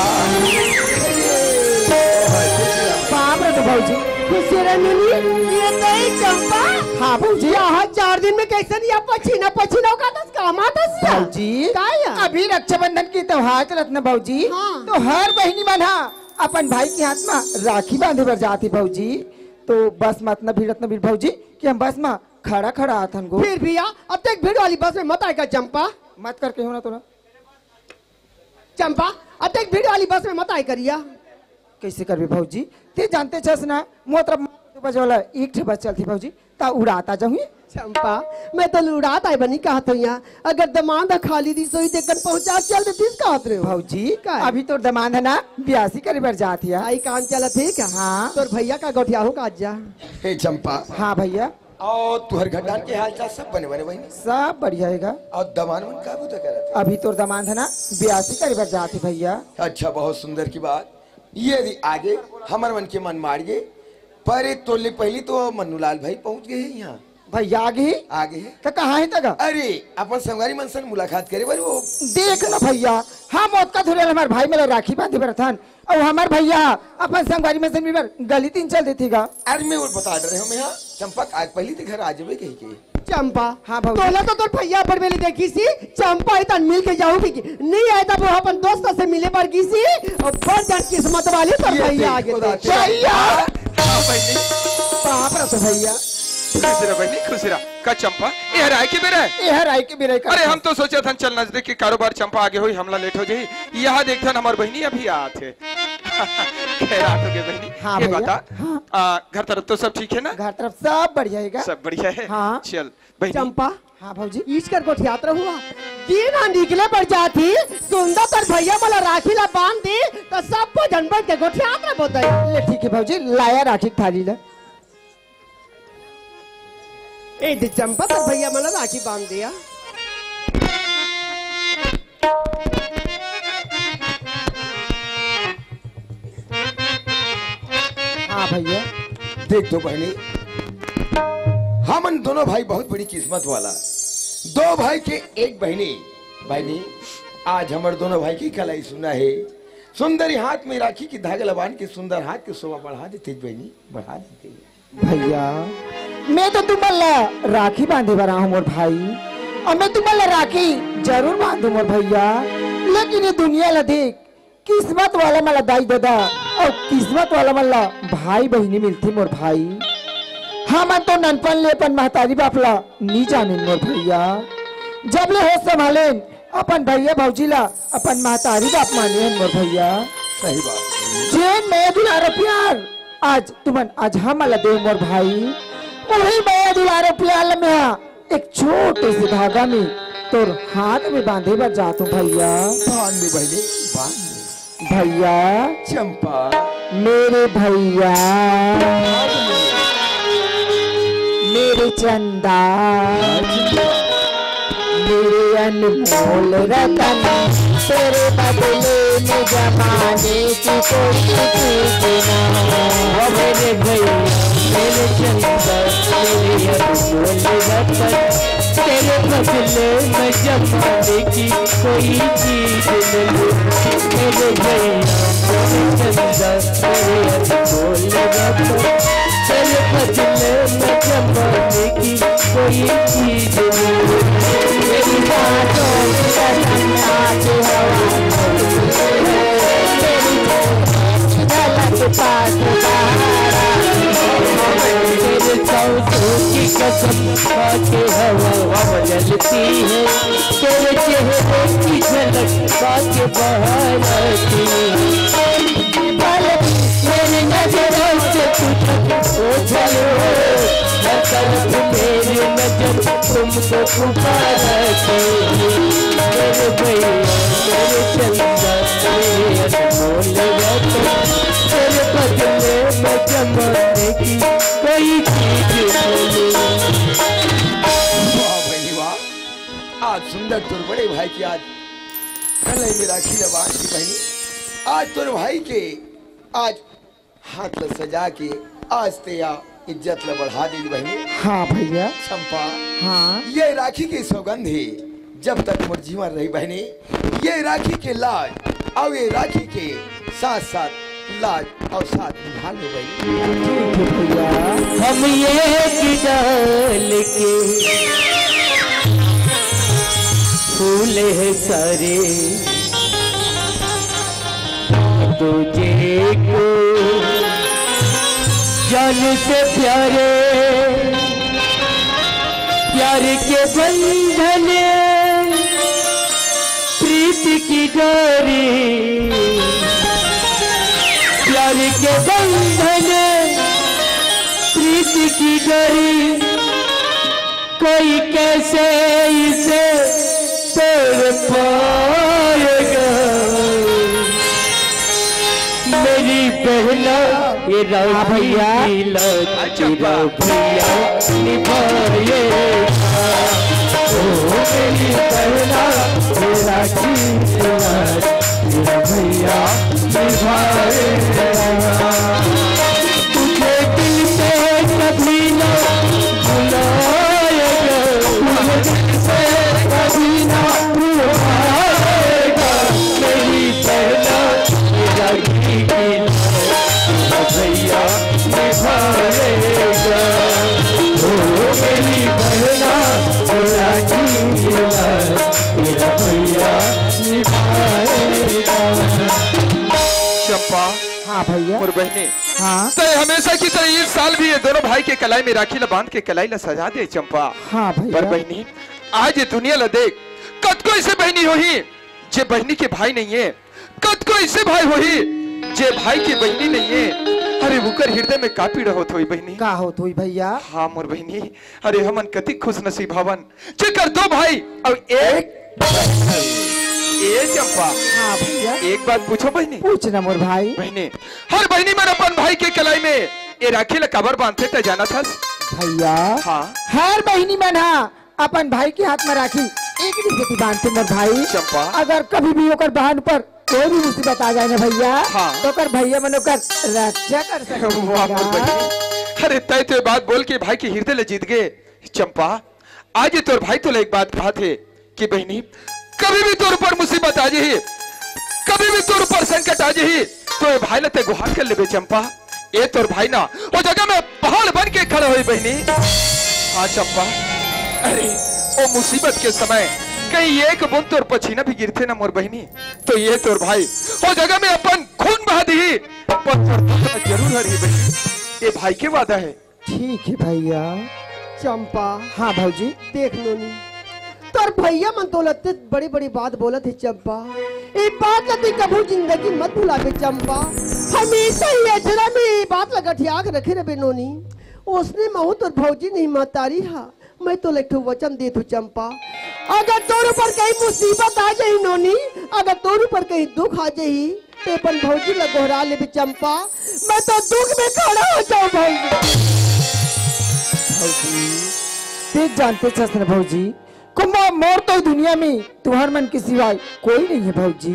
बाप रे तो भौजी। खुशी रे मिली, ये तई चंपा। हाँ भौजी। यहाँ चार दिन में कैसे नहीं आप पछीना पछीना का दस कामा दस या? भौजी। का या? अभी रक्षाबंधन के त्योहार चलत ना भौजी। हाँ। तो हर बहिनी मन हा अपन भाई के हाथ में राखी बांधे बर जाती भौजी। तो बस में अतना भीड़, अतना भीड़ भौजी कि हम बस में खड़ा खड़ा आथन गो। फिर भी या, अतेक भीड़ वाली बस में मत आएगा चंपा। मत करके हो ना तोला। चंपा, अतेक भीड़ वाली बस में मत आए करिया। कैसे करबे भौजी? ते जानते छस ना, मोर तरफ दो बजे वाला एक ठे बस चलती भौजी, ता उड़ात आ जाऊंगी। चंपा, मैं तो उड़ात आए बनी कहत हूँ यहाँ। अगर दमांद खाली दी सोई ते कन पहुंचा चल देतीस कहत रहे हो। भौजी, का? अभी तोर दमांद है ना, ब्यासी करे बर जात है। आई काम चलत है क्या? हाँ। तोर भैया का गोठिया हो का जा। हे चंपा। हाँ भैया। अउ तुहर घर डार के हाल चाल सब बने बने बहिनी? सब बढ़िया हेगा। अउ दमांद मन का बुता करत हे? अभी तोर दमांद है ना, ब्यासी करे बर जात हे भैया। अच्छा, बहुत सुंदर की बात। ये री आगे हमर मन के मन मार गे। पर तोले पहली तो मन्नूलाल भाई पहुंच गए हैं यहाँ। भैया आगे ही? आगे ही। त कहाँ हे तगा? अरे, अपन संगवारी मन सन मुलाकात करे बर वो। देख ना भैया, हम ओतका धुरिया हमर भाई मन ला राखी बांधे बर थन, अउ हमर भैया अपन संगवारी मन सन मिले बर गली तीर चल देथे गा। अरे, मैं वो बता डरे हंव मैं, हाँ, चंपा, आज पहली ते घर आ जाबे कही के। चंपा। हाँ, भौजी। तोला तो तोर भैया बर बेली देखिस ही, चंपा इतन मिल के जाहू भी कि नहीं आए, तब वो अपन दोस्त से मिले बर गिस ही, अउ बड़ जान किस्मत वाली तोर ये भैया आगे देखो थे। दादा। भैया! हाँ, बहिनी। बाप रे तो भैया। खुश रह बहिनी, खुश रह। का चंपा, एहर आए के बेरा हे? एहर आए के बेरा हे का? अरे, हम तो सोचत हन चल नजदीक के कारोबार चंपा आगे होही, हमला लेट हो जाही। यहाँ देखथन हमर बहिनी अभी आत हे। खैर, आत हो गे बहिनी। हाँ ये भैया, बता, हाँ। आ, घर तरफ तो सब ठीक हे ना? घर तरफ सब बढ़िया हे गा। सब बढ़िया हे? हाँ। चल, बहिनी। चंपा, हाँ भौजी। इच कर गोठियात रहू हा। दिन हा निकले बर जात ही, सुंदर तोर भैया मन ला राखी ला बांध दे, त सबो झन बइठ के गोठियात रह बोतई। ले ठीक हे भौजी, लाया राखी के थाली ला। ए दे चंपा, तोर भैया मन ला राखी बांध दे या। हाँ भैया। देख तो बहिनी, हमन दोनों भाई बहुत बड़ी किस्मत वाला, दो भाई के एक बहिनी। बहिनी, आज हमर दोनों भाई के कलाई सुना हे, सुंदरी हाथ में राखी के धागा ला बांध के सुंदर हाथ के शोभा बढ़ा देते बहिनी, बढ़ा देते। भैया, मैं तो तुमन ला राखी बांधे बर आहूं मोर भाई, अउ मैं तुमन ला राखी जरूर बांधूं मोर भैया, लेकिन ये दुनिया ला देख, किस्मत वाला मन ला दाई ददा अउ किस्मत वाला मन ला भाई बहिनी मिलथे मोर भाई। हमन तो ननपन ले अपन महतारी बाप ला नी जानेन मोर भैया, जब ले होश संभालेन अपन भैया भौजी ला अपन महतारी बाप माने हन मोर भैया। सही बात। जेन मया दुलार प्यार आज तुमन आज हमन ला दे मोर भाई, वही मया दुलार प्यार ला मैं एक छोटे से धागा में तोर हाथ में बांधे बर जात हूँ भैया। बांध दे बहिनी, बांध दे। भैया। चंपा। मेरे भैया, मेरे चंदा, मेरे अनमोल रतन, तेरे बदले में जमाने की कोई चीज ना। ओ मेरे भैया, मेरे चंदा, मेरे अनमोल रतन, तेरे बदले में जमाने की कोई चीज नहीं। मेरे भैया, मेरे चंदा, मेरे अनमोल रतन, तेरे बदले में जमाने की कोई चीज नहीं। मेरी बातों की कसम आज हवा, तेरी झलक पास बहारा, तेरे सौंदर्य की कसम खा के हवा बदलती है, तेरे चेहरे की झलक खा के बहार आती है। पल मेरी नजरों से तू झलक, ओ झलक, हर तरफ मेरी नजर तुमको पुकारती है। मेरे भैया, मेरे चंदा, मेरे अनमोल रतन, तेरे बदले में जमाने की कोई चीज नहीं। वाह बहिनी वाह, आज सुंदर तोर बड़े भाई के आज कलाई में राखी ला बांध के बहिनी, आज तोर भाई के आज हाथ ला सजा के आज ते या इज्जत ला बढ़ा दे बहिनी। हाँ भैया। चंपा। हाँ। ये राखी के सौगंध हे, जब तक मोर जीवन रही बहिनी, ये राखी के लाज अउ ये राखी के साथ साथ लाज अउ साथ निभा लो बहिनी। ठीक है भैया। हम ये डाल के फूल है सारे तुझे को जान से प्यारे, प्यार के बंधन, प्रीत की डोरी, प्यार के बंधन, प्रीत की डोरी, कोई कैसे इसे तोड़ पाएगा? मेरी बहना, ये हाँ राखी भैया। की लाज अच्छा, तेरा भैया निभाएगा। ओ मेरी बहना, ये राखी की लाज तेरा भैया निभाएगा। तुझे दिल से कभी ना भुला तेरी बहना बुलाती है, तेरा भैया निभाएगा। चंपा, हाँ भैया। मोर बहिनी, हाँ। तैं हमेशा की तरह इस साल भी ये दोनों भाई के कलाई में राखी ला बांध के कलाई ला सजा दे चंपा। हाँ भैया। पर बहिनी, आज ये दुनिया ला देख, कतको ऐसे बहिनी होही जे बहिनी के भाई नहीं है, कतको ऐसे भाई होही जे भाई के बहिनी नहीं है। अरे, उकर हृदय में का पीड़ा होत होही बहिनी? का होत होही भैया? हाँ मोर बहिनी, अरे, हमन कतिक खुश नसीब हवन, जेकर दो भाई अउ एक बहिनी। ए चंपा, हाँ भैया। एक बात पूछों बहिनी? पूछ ना मोर भाई। बहिनी, हर बहिनी मन अपन भाई के कलाई में ए राखी ला काबर बांधथे, तैं जानत हस? भैया, हाँ। हर बहिनी मन हा अपन भाई के हाथ में राखी एक दिन सेती बांधथे मोर भाई। चंपा। अगर कभी भी ओकर बहन पर कोई भी मुसीबत आ जाए ना भैया, हाँ। तो ओकर भैया मन ओकर रक्षा कर सकथे। वाह मोर बहिनी। अरे, तैं तो ये बात बोल के भाई के हृदय ले जीत गे चंपा। आज ये तोर भाई तोला एक बात कहत हे कि बहिनी, कभी भी तोर ऊपर मुसीबत आ जाही, कभी भी तोर ऊपर संकट आ जाही, तो ये भाई ला तैं गुहार कर लेबे चंपा। ए तोर भाई ना ओ जगह में पहाड़ बन के खड़ा होही बहिनी। हाँ चंपा, अरे, ओ मुसीबत के समय कहीं एक बूंद तोर पसीना भी गिरथे ना मोर बहिनी, तो ये तोर भाई ओ जगह में अपन खून बहा दिही, पर तोर दुख ला जरूर हरही बहिनी। ये भाई के वादा है। ठीक है भैया। चंपा। हाँ भौजी। देख नोनी, तोर भैया मन तोला अतेक बड़ी-बड़ी बात बोलत हे चंपा। ए बात ला तैं कभू जिंदगी मत भुलाबे चंपा। हमेशा ये अचरा में ए बात ला गठिया के रखे रहिबे नोनी। ओसने महूँ तोर भौजी नहीं महतारी हा। मैं तोला एक ठो वचन देत हूँ चंपा, अगर तोर ऊपर कहीं मुसीबत आ जाही नोनी, अगर तोर ऊपर कहीं दुख आ जाही, तैं अपन भौजी ला गोहरा लेबे चंपा, मैं तो दुख में खड़ा हो जाऊं भौजी। भौजी, तैं जानत हस ना भौजी, कुम्बा मोर तो दुनिया में तुंहर मन के सिवाय कोई नहीं है भौजी।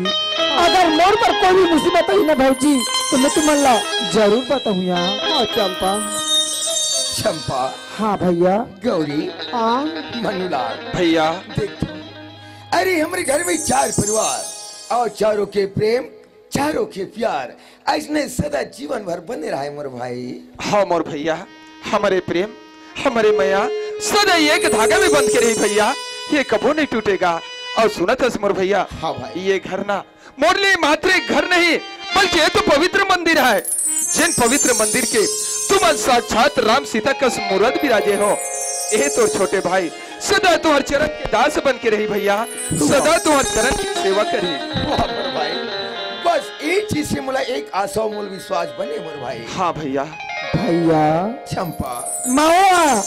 अगर मोर पर कोई भी मुसीबत आई ना भौजी, तो मैं तुमन ला जरूर बताऊं यार। हाँ चंपा। चंपा। हाँ भैया। गौरी। हाँ। मनुलाल। भैया। देख तो, अरे हमरे घर में चार परिवार अउ चारों के प्रेम, चारों के प्यार, अइसने सदा जीवन भर बने रहय मोर भाई। हाँ मोर भैया, हमरे प्रेम, हमरे मया सदा एक धागा में बंध के रही भैया, ये कभू नहीं टूटेगा। अउ सुनत हस मोर भैया, हाँ भाई। ये घर ना मोर लिए मात्र एक घर नहीं, बल्कि ये तो पवित्र मंदिर है, जेन पवित्र मंदिर के तुमन साक्षात राम सीता कस मूरत बिराजे हो। ए तोर छोटे भाई सदा तुंहर चरण के दास बन के रही भैया, सदा तुंहर चरण के सेवा करही। वाह मोर भाई, बस एक चीज से मोला एक आशा अउ मोर विश्वास बने मोर भाई। हाँ भैया। भैया। चंपा। मवा,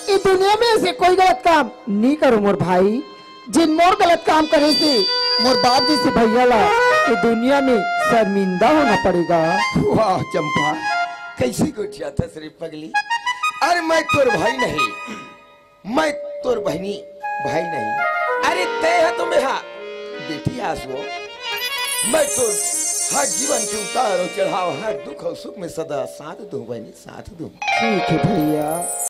ये दुनिया में ऐसे कोई गलत काम नहीं करो मोर भाई। जेन मोर गलत काम करे से मोर बाप जइसे भैया ला ये दुनिया में शर्मिंदा होना पड़ेगा। वाह चंपा, कैसे गोठियाथस रे पगली। अरे मैं तोर भाई नहीं, मैं तोर बहिनी, भाई नहीं। अरे तैं हा तो मेहा बेटी आस वो। मैं तोर हर जीवन के उतार अउ चढ़ाव, हर दुख अउ सुख में सदा साथ दूं बहिनी, साथ दूं। ठीक है भैया।